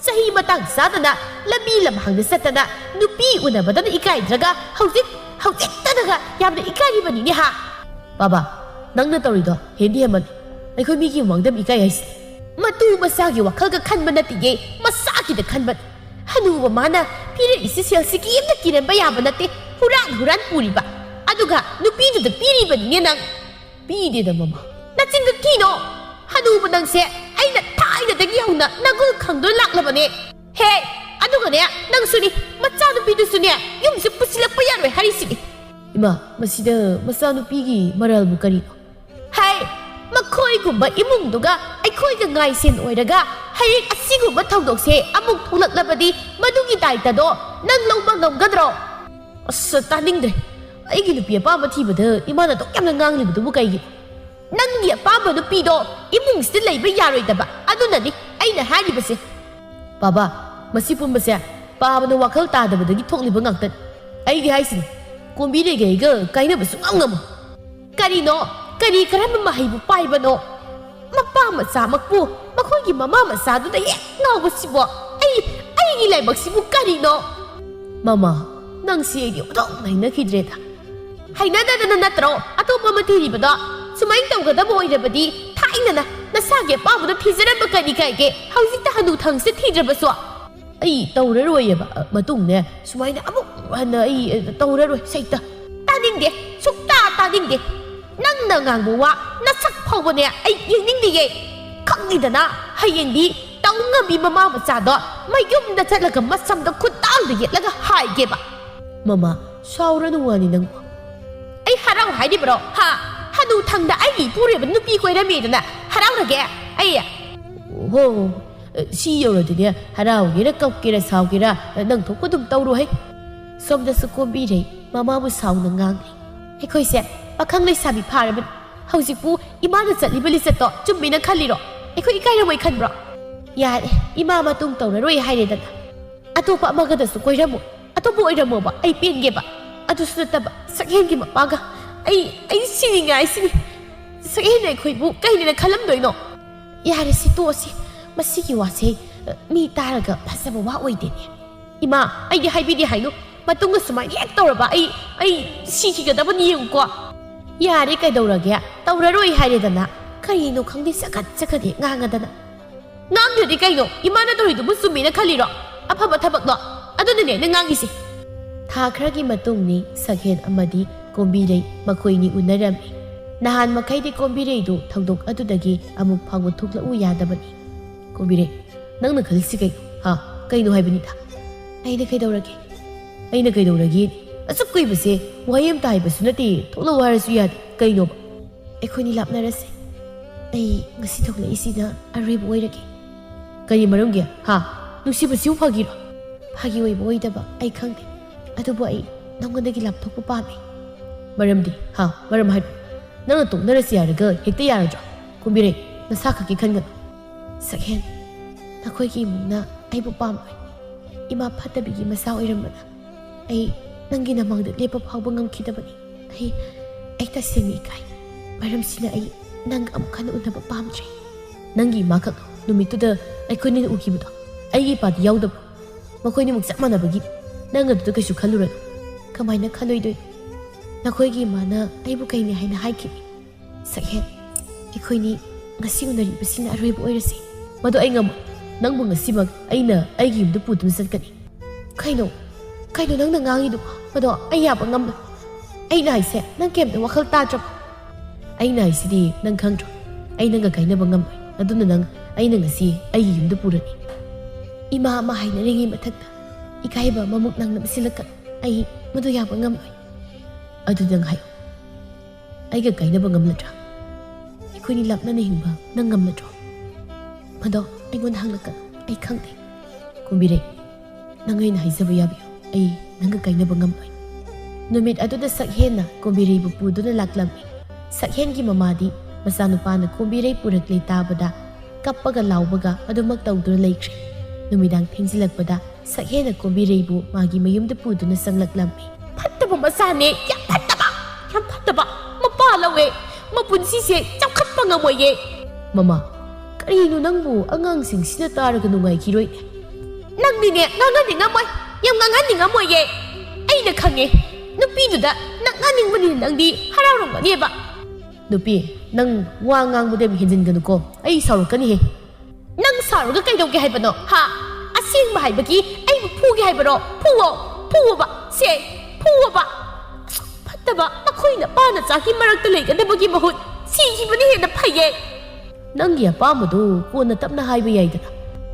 ꯆꯍꯤ ꯃꯇꯥꯡ ꯆꯥꯗꯅ ꯂꯝꯕꯤ ꯂꯝꯍꯥꯡꯗ ꯆꯠꯇꯅ ꯅꯨꯄꯤ ꯎꯅꯕꯗꯅ ꯏꯀꯥꯏꯗ꯭ꯔꯒ ꯍꯧꯖꯤꯛ, ꯍꯧꯖꯤꯛꯇꯅꯒ ꯌꯥꯝꯅ ꯏꯀꯥꯏꯔꯤꯕꯅꯤꯅꯦ ꯍꯥ? ꯕꯥꯕꯥ, ꯅꯪꯅ ꯇꯧꯔꯤꯗꯣ ꯍꯦꯟꯗꯤ ꯍꯦꯟꯃꯜꯂꯦ꯫ ꯑꯩꯈꯣꯏ ꯃꯤꯒꯤ ꯃꯃꯥꯡꯗ ꯏꯀꯥꯏ ꯍꯥꯏꯁꯦ꯫ ꯃꯇꯨ ꯃꯆꯥꯒꯤ ꯋꯥꯈꯜꯒ ꯈꯟꯕ ꯅꯠꯇꯤꯌꯦ, ꯃꯆꯥꯒꯤꯗ ꯈꯟꯕꯅꯤ꯫ ꯍꯅꯨꯕ ꯃꯥꯅ ꯄꯤꯔꯛꯏꯁꯤ ꯁꯦꯜꯁꯤ ꯀꯦꯝꯇ ꯀꯤꯔꯝꯕ ꯌꯥꯕ ꯅꯠꯇꯦ꯫ ꯍꯨꯔꯥꯟ ꯍꯨꯔꯥꯟ ꯄꯨꯔꯤꯕ꯫ ꯑꯗꯨꯒ ꯅꯨꯄꯤꯗꯨꯗ ꯄꯤꯔꯤꯕꯅꯤꯅꯦ ꯅꯪ꯫ ꯄꯤꯗꯦꯗ ꯃꯃꯥ꯫ ꯅꯆꯤꯟꯗꯣ ꯊꯤꯅꯣ꯫ ꯍꯅꯨꯕ ꯅꯪꯁꯦ ꯑꯩꯅ ꯊꯥꯏꯅꯗꯒꯤ ꯍꯧꯅ ꯅꯒꯨꯜ ꯈꯪꯗꯨꯅ ꯂꯥꯛꯂꯕꯅꯦ꯫ ꯍꯦ, ꯑꯗꯨꯒꯅꯦ, ꯅꯪꯁꯨꯅꯤ, ꯃꯆꯥꯅꯨꯄꯤꯗꯨꯁꯨꯅꯦ, ꯌꯨꯝꯁꯤ ꯄꯨꯁꯤꯜꯂꯛꯄ ꯌꯥꯔꯣꯏ ꯍꯥꯏꯔꯤꯁꯤꯅꯤ꯫ ꯏꯃꯥ, ꯃꯁꯤꯗ ꯃꯆꯥꯅꯨꯄꯤꯒꯤ ꯃꯔꯥꯜꯕꯨ ꯀꯔꯤꯅꯣ? ꯍꯩ, ꯃꯈꯣꯏꯒꯨꯝꯕ ꯏꯃꯨꯡꯗꯨꯒ ꯑꯩꯈꯣꯏꯒ ꯉꯥꯏꯁꯦꯟ ꯑꯣꯏꯔꯒ ꯍꯌꯦꯡ ꯑꯁꯤꯒꯨꯝꯕ ꯊꯧꯗꯣꯛꯁꯦ ꯑꯃꯨꯛ ꯊꯣꯛꯂꯛꯂꯕꯗꯤ ꯃꯗꯨꯒꯤ ꯗꯥꯏꯇꯗꯣ ꯅꯪ ꯂꯧꯕ ꯉꯝꯒꯗ꯭ꯔꯣ? ꯑꯁ, ꯇꯥꯅꯤꯡꯗ꯭ꯔꯦ꯫ ꯑꯩꯒꯤ ꯅꯨꯄꯤ ꯑꯄꯥꯝꯕ ꯊꯤꯕꯗ ꯏꯃꯥꯅ ꯑꯗꯨꯛ ꯌꯥꯝꯅ ꯉꯥꯡꯂꯤꯕꯗꯨꯕꯨ ꯀꯩꯒꯤ? ꯅꯪꯒꯤ ꯑꯄꯥꯝꯕ ꯅꯨꯄꯤꯗꯣ ꯏꯃꯨꯡꯁꯤꯗ ꯂꯩꯕ ꯌꯥꯔꯣꯏꯗꯕ, ꯑꯗꯨꯅꯅꯤ ꯑꯩꯅ ꯍꯥꯏꯔꯤꯕꯁꯦ꯫ ꯕꯥꯕꯥ, ꯃꯁꯤ ꯄꯨꯝꯕꯁꯦ ꯄꯥꯕꯅ ꯋꯥꯈꯜ ꯇꯥꯗꯕꯗꯒꯤ ꯊꯣꯛꯂꯤꯕ ꯉꯥꯛꯇꯅꯤ꯫ ꯑꯩꯗꯤ ꯍꯥꯏꯁꯤꯅꯤ, ꯀꯣꯝꯕꯤꯔꯩꯒ ꯑꯩꯒ ꯀꯥꯏꯅꯕ ꯁꯨꯡꯉꯝ ꯉꯝꯃꯣꯏ꯫ ꯀꯔꯤꯅꯣ? ꯀꯔꯤ ꯀꯔꯝꯕ ꯃꯍꯩꯕꯨ ꯄꯥꯏꯕꯅꯣ? ꯃꯄꯥ ꯃꯆꯥꯃꯛꯄꯨ ꯃꯈꯣꯏꯒꯤ ꯃꯃꯥ ꯃꯆꯥꯗꯨꯗ ꯍꯦꯛ ꯉꯥꯎꯕꯁꯤꯕꯣ? ꯑꯩ, ꯑꯩꯒꯤ ꯂꯥꯏꯕꯛꯁꯤꯕꯨ ꯀꯔꯤꯅꯣ? ꯃꯃꯥ, ꯅꯪꯁꯤ ꯑꯩꯗꯤ ꯑꯣꯟꯊꯣꯛꯅ ꯍꯩꯅꯈꯤꯗ꯭ꯔꯦꯗ꯫ ꯍꯩꯅꯗꯗꯅ ꯅꯠꯇ꯭ꯔꯣ ꯑꯇꯣꯞꯄ ꯑꯃ ꯊꯤꯔꯤꯕꯗꯣ? ꯁꯨꯃꯥꯏꯅ ꯇꯧꯒꯗꯕ ꯑꯣꯏꯔꯕꯗꯤ ꯊꯥꯏꯅꯅ ꯅꯁꯥꯒꯤ ꯑꯄꯥꯝꯕꯗ ꯊꯤꯖꯔꯝꯕ ꯀꯔꯤ ꯀꯥꯏꯒꯦ? ꯍꯧꯖꯤꯛꯇ ꯍꯅꯨ ꯊꯪꯁꯤꯗ ꯊꯤꯗ꯭ꯔꯕꯁꯨ꯫ ꯑꯩ ꯇꯧꯔꯔꯣꯏꯌꯦꯕ꯫ ꯑ, ꯃꯇꯨꯡꯅꯦ ꯁꯨꯃꯥꯏꯅ ꯑꯃꯨꯛ ꯍꯟꯅ ꯑꯩ, ꯑ, ꯇꯧꯔꯔꯣꯏ ꯁꯩꯇ꯫ ꯇꯥꯅꯤꯡꯗꯦ, ꯁꯨꯛꯇꯥ ꯇꯥꯅꯤꯡꯗꯦ꯫ ꯅꯪꯅ ꯉꯥꯡꯕ ꯋꯥ ꯅꯁꯛ ꯐꯥꯎꯕꯅꯦ ꯑꯩ ꯌꯦꯡꯅꯤꯡꯗꯤꯌꯦ꯫ ꯈꯪꯉꯤꯗꯅ, ꯍꯌꯦꯡꯗꯤ ꯇꯧ ꯉꯝꯕꯤ ꯃꯃꯥ ꯃꯆꯥꯗꯣ ꯃꯌꯨꯝꯗ ꯆꯠꯂꯒ ꯃꯁꯝꯗ ꯈꯨꯠꯇꯥꯡꯗ ꯌꯦꯠꯂꯒ ꯍꯥꯏꯒꯦꯕ꯫ ꯃꯃꯥ, ꯁꯥꯎꯔꯅꯨ ꯋꯥꯅꯤ ꯅꯪꯕꯨ꯫ ꯑꯩ ꯍꯔꯥꯎ ꯍꯥꯏꯔꯤꯕ꯭ꯔꯣ? ꯍꯥ? ꯍꯅꯨ ꯊꯪꯗ ꯑꯩꯒꯤ ꯏꯄꯨꯔꯦꯕ ꯅꯨꯄꯤ ꯀꯣꯏꯔꯝꯃꯦꯗꯅ ꯍꯔꯥꯎꯔꯒꯦ ꯑꯩ? ꯑꯣꯍꯣ, ꯁꯤ ꯌꯧꯔꯗꯤꯅꯦ ꯍꯔꯥꯎꯒꯦꯔꯥ ꯀꯞꯀꯦꯔꯥ ꯁꯥꯎꯒꯦꯔꯥ ꯅꯪ ꯊꯣꯛꯄ ꯑꯗꯨꯝ ꯇꯧꯔꯣꯍꯦ꯫ ꯁꯣꯝꯗꯁꯨ ꯀꯣꯝꯕꯤꯔꯩ ꯃꯃꯥꯕꯨ ꯁꯥꯎꯅ ꯉꯥꯡꯂꯤ꯫ ꯑꯩꯈꯣꯏꯁꯦ ꯄꯥꯈꯪ ꯂꯩꯁꯥꯕꯤ ꯐꯥꯔꯕꯅꯤ꯫ ꯍꯧꯖꯤꯛꯄꯨ ꯏꯃꯥꯅ ꯆꯠꯂꯤꯕ ꯂꯤꯆꯠꯇꯣ ꯆꯨꯝꯃꯤꯅ ꯈꯜꯂꯤꯔꯣ? ꯑꯩꯈꯣꯏ ꯏꯀꯥꯏꯔꯝꯃꯣꯏ ꯈꯟꯕ꯭ꯔꯣ? ꯌꯥꯔꯦ, ꯏꯃꯥ ꯃꯇꯨꯡ ꯇꯧꯔꯔꯣꯏ ꯍꯥꯏꯔꯦꯗꯅ꯫ ꯑꯇꯣꯞꯄ ꯑꯃꯒꯗꯁꯨ ꯀꯣꯏꯔꯝꯃꯣ, ꯑꯇꯣꯞꯄ ꯑꯣꯏꯔꯝꯃꯣꯕ, ꯑꯩ ꯄꯦꯟꯒꯦꯕ꯫ ꯑꯗꯨꯁꯨ ꯅꯠꯇꯕ ꯁꯛꯍꯦꯟꯒꯤ ꯃꯄꯥꯒ꯫ ꯑꯩ, ꯑꯩ ꯁꯤꯅꯤꯡꯉꯥꯏꯁꯤꯅꯤ꯫ ꯁꯛꯍꯦꯟꯅ ꯑꯩꯈꯣꯏꯕꯨ ꯀꯩꯅꯦꯅ ꯈꯜꯂꯝꯗꯣꯏꯅꯣ? ꯌꯥꯔꯦ, ꯁꯤ ꯇꯣꯛꯑꯁꯤ꯫ ꯃꯁꯤꯒꯤ ꯋꯥꯁꯦ ꯃꯤ ꯇꯥꯔꯒ ꯐꯖꯕ ꯋꯥ ꯑꯣꯏꯗꯦꯅꯦ꯫ ꯏꯃꯥ, ꯑꯩꯗꯤ ꯍꯥꯏꯕꯤꯗꯦ ꯍꯥꯏꯅꯨ꯫ ꯃꯇꯨꯡꯗ ꯁꯨꯃꯥꯏꯅ ꯍꯦꯛ ꯇꯧꯔꯕ ꯑꯩ, ꯑꯩ ꯁꯤꯈꯤꯒꯗꯕꯅꯤ ꯌꯦꯡꯉꯨꯀꯣ꯫ ꯌꯥꯔꯦ, ꯀꯩꯗꯧꯔꯒꯦ? ꯇꯧꯔꯔꯣꯏ ꯍꯥꯏꯔꯦꯗꯅ꯫ ꯀꯔꯤꯅꯣ ꯈꯪꯗꯦ, ꯆꯒꯠ ꯆꯒꯠ ꯍꯦꯛ ꯉꯥꯡꯉꯗꯅ꯫ ꯉꯥꯡꯗ꯭ꯔꯗꯤ ꯀꯩꯅꯣ? ꯏꯃꯥꯅ ꯇꯧꯔꯤꯗꯨꯕꯨ ꯆꯨꯝꯃꯦꯅ ꯈꯜꯂꯤꯔꯣ? ꯑꯐꯕ ꯊꯕꯛꯂꯣ? ꯑꯗꯨꯅꯅꯦ ꯑꯩꯅ ꯉꯥꯡꯉꯤꯁꯦ꯫ ꯊꯥ ꯈꯔꯒꯤ ꯃꯇꯨꯡꯅꯤ ꯁꯛꯍꯦꯟ ꯑꯃꯗꯤ ꯀꯣꯝꯕꯤꯔꯩ ꯃꯈꯣꯏꯅꯤ ꯎꯅꯔꯝꯃꯤ꯫ ꯅꯍꯥꯟ ꯃꯈꯩꯗꯤ ꯀꯣꯝꯕꯤꯔꯩꯗꯨ ꯊꯧꯗꯣꯛ ꯑꯗꯨꯗꯒꯤ ꯑꯃꯨꯛ ꯐꯥꯎꯕ ꯊꯣꯛꯂꯛꯎ ꯌꯥꯗꯕꯅꯤ꯫ ꯀꯣꯝꯕꯤꯔꯩ, ꯅꯪꯅ ꯈꯜꯂꯤꯁꯤ ꯀꯩꯅꯣ? ꯍꯥ? ꯀꯩꯅꯣ ꯍꯥꯏꯕꯅꯤꯗ꯫ ꯑꯩꯅ ꯀꯩꯗꯧꯔꯒꯦ? ꯑꯩꯅ ꯀꯩꯗꯧꯔꯒꯦ? ꯑꯁꯨꯛ ꯀꯨꯏꯕꯁꯦ ꯋꯥꯍꯩ ꯑꯃꯇ ꯍꯥꯏꯕꯁꯨ ꯅꯠꯇꯦ, ꯊꯣꯛꯂꯛꯎ ꯍꯥꯏꯔꯁꯨ ꯌꯥꯗꯦ꯫ ꯀꯩꯅꯣꯕ? ꯑꯩꯈꯣꯏꯅꯤ ꯂꯥꯞꯅꯔꯁꯦ꯫ ꯑꯩ ꯉꯁꯤ ꯊꯣꯛꯂꯛꯏꯁꯤꯅ ꯑꯔꯣꯏꯕ ꯑꯣꯏꯔꯒꯦ꯫ ꯀꯔꯤ ꯃꯔꯝꯒꯤ? ꯍꯥ? ꯅꯨꯡꯁꯤꯕꯁꯤꯕꯨ ꯐꯥꯒꯤꯔꯣ? ꯐꯥꯒꯤ ꯑꯣꯏꯕ ꯑꯣꯏꯗꯕ ꯑꯩ ꯈꯪꯗꯦ, ꯑꯗꯨꯕꯨ ꯑꯩ ꯅꯉꯣꯟꯗꯒꯤ ꯂꯥꯞꯊꯣꯛꯄ ꯄꯥꯝꯃꯤ꯫ ꯃꯔꯝꯗꯤ? ꯍꯥ? ꯃꯔꯝ ꯍꯥꯏꯔꯣ꯫ ꯅꯪꯅ ꯇꯣꯛꯅꯔꯁꯤ ꯍꯥꯏꯔꯒ ꯍꯦꯛꯇ ꯌꯥꯔꯗ꯭ꯔꯣ? ꯀꯣꯝꯕꯤꯔꯩ, ꯅꯁꯥ ꯈꯛꯀꯤ ꯈꯟꯒꯅꯨ꯫ ꯁꯛꯍꯦꯟ, ꯅꯈꯣꯏꯒꯤ ꯏꯃꯨꯡꯅ ꯑꯩꯕꯨ ꯄꯥꯝꯂꯣꯏ꯫ ꯏꯃꯥ ꯐꯠꯇꯕꯤꯒꯤ ꯃꯆꯥ ꯑꯣꯏꯔꯝꯕꯅ ꯑꯩ ꯅꯪꯒꯤ ꯅꯃꯥꯡꯗ ꯂꯦꯞꯄ ꯐꯥꯎꯕ ꯉꯝꯈꯤꯗꯕꯅꯤ꯫ ꯑꯩ, ꯑꯩ ꯇꯁꯦꯡꯅ ꯏꯀꯥꯏ꯫ ꯃꯔꯝꯁꯤꯅ ꯑꯩ ꯅꯪꯒ ꯑꯃꯨꯛ ꯍꯟꯅ ꯎꯅꯕ ꯄꯥꯝꯗ꯭ꯔꯦ꯫ ꯅꯪꯒꯤ ꯏꯃꯥꯈꯛ ꯅꯨꯃꯤꯠꯇꯨꯗ ꯑꯩꯈꯣꯏꯅꯤꯅ ꯎꯈꯤꯕꯗꯣ ꯑꯩꯒꯤ ꯏꯄꯥꯗꯤ ꯌꯥꯎꯗꯕ꯫ ꯃꯈꯣꯏꯅꯤꯃꯛ ꯆꯞ ꯃꯥꯟꯅꯕꯒꯤ ꯅꯪ ꯑꯗꯨꯗ ꯀꯩꯁꯨ ꯈꯜꯂꯨꯔꯅꯨ꯫ ꯀꯃꯥꯏꯅ ꯈꯜꯂꯣꯏꯗꯣꯏꯅꯣ? ꯅꯈꯣꯏꯒꯤ ꯏꯃꯥꯅ ꯑꯩꯕꯨ ꯀꯩꯅꯤ ꯍꯥꯏꯅ ꯍꯥꯏꯈꯤꯕ? ꯁꯛꯍꯦꯟ, ꯑꯩꯈꯣꯏꯅꯤ ꯉꯁꯤ ꯎꯅꯔꯤꯕꯁꯤꯅ ꯑꯔꯣꯏꯕ ꯑꯣꯏꯔꯁꯤ꯫ ꯃꯗꯨ ꯑꯩ ꯉꯝꯃꯣꯏ꯫ ꯅꯪꯕꯨ ꯉꯁꯤꯃꯛ ꯑꯩꯅ ꯑꯩꯒꯤ ꯌꯨꯝꯗ ꯄꯨꯗꯨꯅ ꯆꯠꯀꯅꯤ꯫ ꯀꯩꯅꯣ? ꯀꯩꯅꯣ ꯅꯪꯅ ꯉꯥꯡꯉꯤꯗꯨꯕꯣ? ꯃꯗꯣ ꯑꯩ ꯌꯥꯕ ꯉꯝꯂꯣꯏ꯫ ꯑꯩꯅ ꯍꯥꯏꯁꯦ ꯅꯪ ꯀꯩꯝꯇ ꯋꯥꯈꯜ ꯇꯥꯗ꯭ꯔꯕ? ꯑꯩꯅ ꯍꯥꯏꯁꯤꯗꯤ ꯅꯪ ꯈꯪꯗ꯭ꯔꯣ? ꯑꯩ ꯅꯪꯒ ꯀꯥꯏꯅꯕ ꯉꯝꯂꯣꯏ꯫ ꯑꯗꯨꯅ ꯅꯪ ꯑꯩꯅ ꯉꯁꯤ ꯑꯩꯒꯤ ꯌꯨꯝꯗ ꯄꯨꯔꯅꯤ꯫ ꯏꯃꯥ ꯑꯃ ꯍꯥꯏꯅꯔꯤꯉꯩ ꯃꯊꯛꯇ ꯏꯀꯥꯏꯕ ꯑꯃꯃꯨꯛ ꯅꯪꯅ ꯃꯁꯤꯜꯂꯛꯀꯅꯨ꯫ ꯑꯩ ꯃꯗꯨ ꯌꯥꯕ ꯉꯝꯂꯣꯏ꯫ ꯑꯗꯨ ꯅꯪ ꯍꯥꯏꯌꯨ, ꯑꯩꯒ ꯀꯥꯏꯅꯕ ꯉꯝꯂꯗ꯭ꯔꯥ? ꯑꯩꯈꯣꯏꯅꯤ ꯂꯥꯞꯅꯅ ꯍꯤꯡꯕ ꯅꯪ ꯉꯝꯂꯗ꯭ꯔꯣ? ꯃꯗꯣ ꯑꯩꯉꯣꯟꯗ ꯍꯪꯂꯛꯀꯅꯨ꯫ ꯑꯩ ꯈꯪꯗꯦ꯫ ꯀꯨꯝꯕꯤꯔꯩ, ꯅꯪ ꯑꯩꯅ ꯍꯥꯏꯖꯕ ꯌꯥꯕꯤꯌꯨ꯫ ꯑꯩ ꯅꯪꯒ ꯀꯥꯏꯅꯕ ꯉꯝꯂꯣꯏ꯫ ꯅꯨꯃꯤꯠ ꯑꯗꯨꯗ ꯁꯛꯍꯦꯟꯅ ꯀꯨꯝꯕꯤꯔꯩꯕꯨ ꯄꯨꯗꯨꯅ ꯂꯥꯛꯂꯝꯃꯤ꯫ ꯁꯛꯍꯦꯟꯒꯤ ꯃꯃꯥꯗꯤ ꯃꯆꯥꯅꯨꯄꯥꯅ ꯀꯨꯝꯕꯤꯔꯩ ꯄꯨꯔꯛꯂꯦ ꯇꯥꯕꯗ ꯀꯞꯄꯒ ꯂꯥꯎꯕꯒ ꯑꯗꯨꯃꯛ ꯇꯧꯗꯨꯅ ꯂꯩꯈ꯭ꯔꯦ꯫ ꯅꯨꯃꯤꯗꯥꯡ ꯊꯦꯡꯖꯤꯜꯂꯛꯄꯗ ꯁꯛꯍꯦꯟꯅ ꯀꯣꯝꯕꯤꯔꯩꯕꯨ ꯃꯥꯒꯤ ꯃꯌꯨꯝꯗ ꯄꯨꯗꯨꯅ ꯆꯪꯂꯛꯂꯝꯃꯤ꯫ "ꯐꯠꯇꯕ ꯃꯆꯥꯅꯦ, ꯌꯥꯝ ꯐꯠꯇꯕ, ꯌꯥꯝ ꯐꯠꯇꯕ꯫ ꯃꯄꯥ ꯂꯧꯋꯦ, ꯃꯄꯨꯟꯁꯤꯁꯦ ꯆꯥꯎꯈꯠꯄ ꯉꯝꯃꯣꯏꯌꯦ꯫" "ꯃꯃꯥ, ꯀꯔꯤꯅꯣ ꯅꯪꯕꯨ? ꯑꯉꯥꯡꯁꯤꯡꯁꯤꯅ ꯇꯥꯔꯒ ꯅꯨꯡꯉꯥꯏꯈꯤꯔꯣꯏ꯫" "ꯅꯪꯗꯤꯅꯦ ꯉꯥꯡꯍꯟꯅꯤꯡꯉꯝꯃꯣꯏ, ꯌꯥꯝ ꯉꯥꯡꯍꯟꯅꯤꯡꯉꯝꯃꯣꯏꯌꯦ꯫ ꯑꯩꯅ ꯈꯪꯉꯦ, ꯅꯨꯄꯤꯗꯨꯗ ꯅꯛꯅꯅꯤꯡꯕꯅꯤꯅ ꯅꯪꯗꯤ ꯍꯔꯥꯎꯔꯝꯒꯅꯦꯕ꯫" "ꯅꯨꯄꯤ, ꯅꯪ ꯋꯥ ꯉꯥꯡꯕꯗ ꯌꯥꯝ ꯍꯦꯟꯖꯤꯟꯒꯅꯨꯀꯣ, ꯑꯩ ꯁꯥꯎꯔꯛꯀꯅꯤꯍꯦ꯫" "ꯅꯪ ꯁꯥꯎꯔꯒ ꯀꯩꯗꯧꯒꯦ ꯍꯥꯏꯕꯅꯣ? ꯍꯥ? ꯑꯁꯦꯡꯕ ꯍꯥꯏꯕꯒꯤ ꯑꯩꯕꯨ ꯐꯨꯒꯦ ꯍꯥꯏꯕꯔꯣ? ꯐꯨꯋꯣ, ꯐꯨꯋꯣꯕ, ꯁꯦ, ꯐꯨꯋꯣꯕ꯫ ꯑꯁꯨꯛ ꯐꯠꯇꯕ ꯃꯈꯣꯏ ꯅꯄꯥ ꯅꯆꯥꯒꯤ ꯃꯔꯛꯇ ꯂꯩꯒꯗꯕꯒꯤ ꯃꯍꯨꯠ ꯁꯤꯈꯤꯕꯅ ꯍꯦꯟꯅ ꯐꯩꯌꯦ꯫" "ꯅꯪꯒꯤ ꯑꯄꯥꯝꯕꯗꯣ ꯀꯣꯟꯅ ꯇꯞꯅ ꯍꯥꯏꯕ ꯌꯥꯏꯗꯅ꯫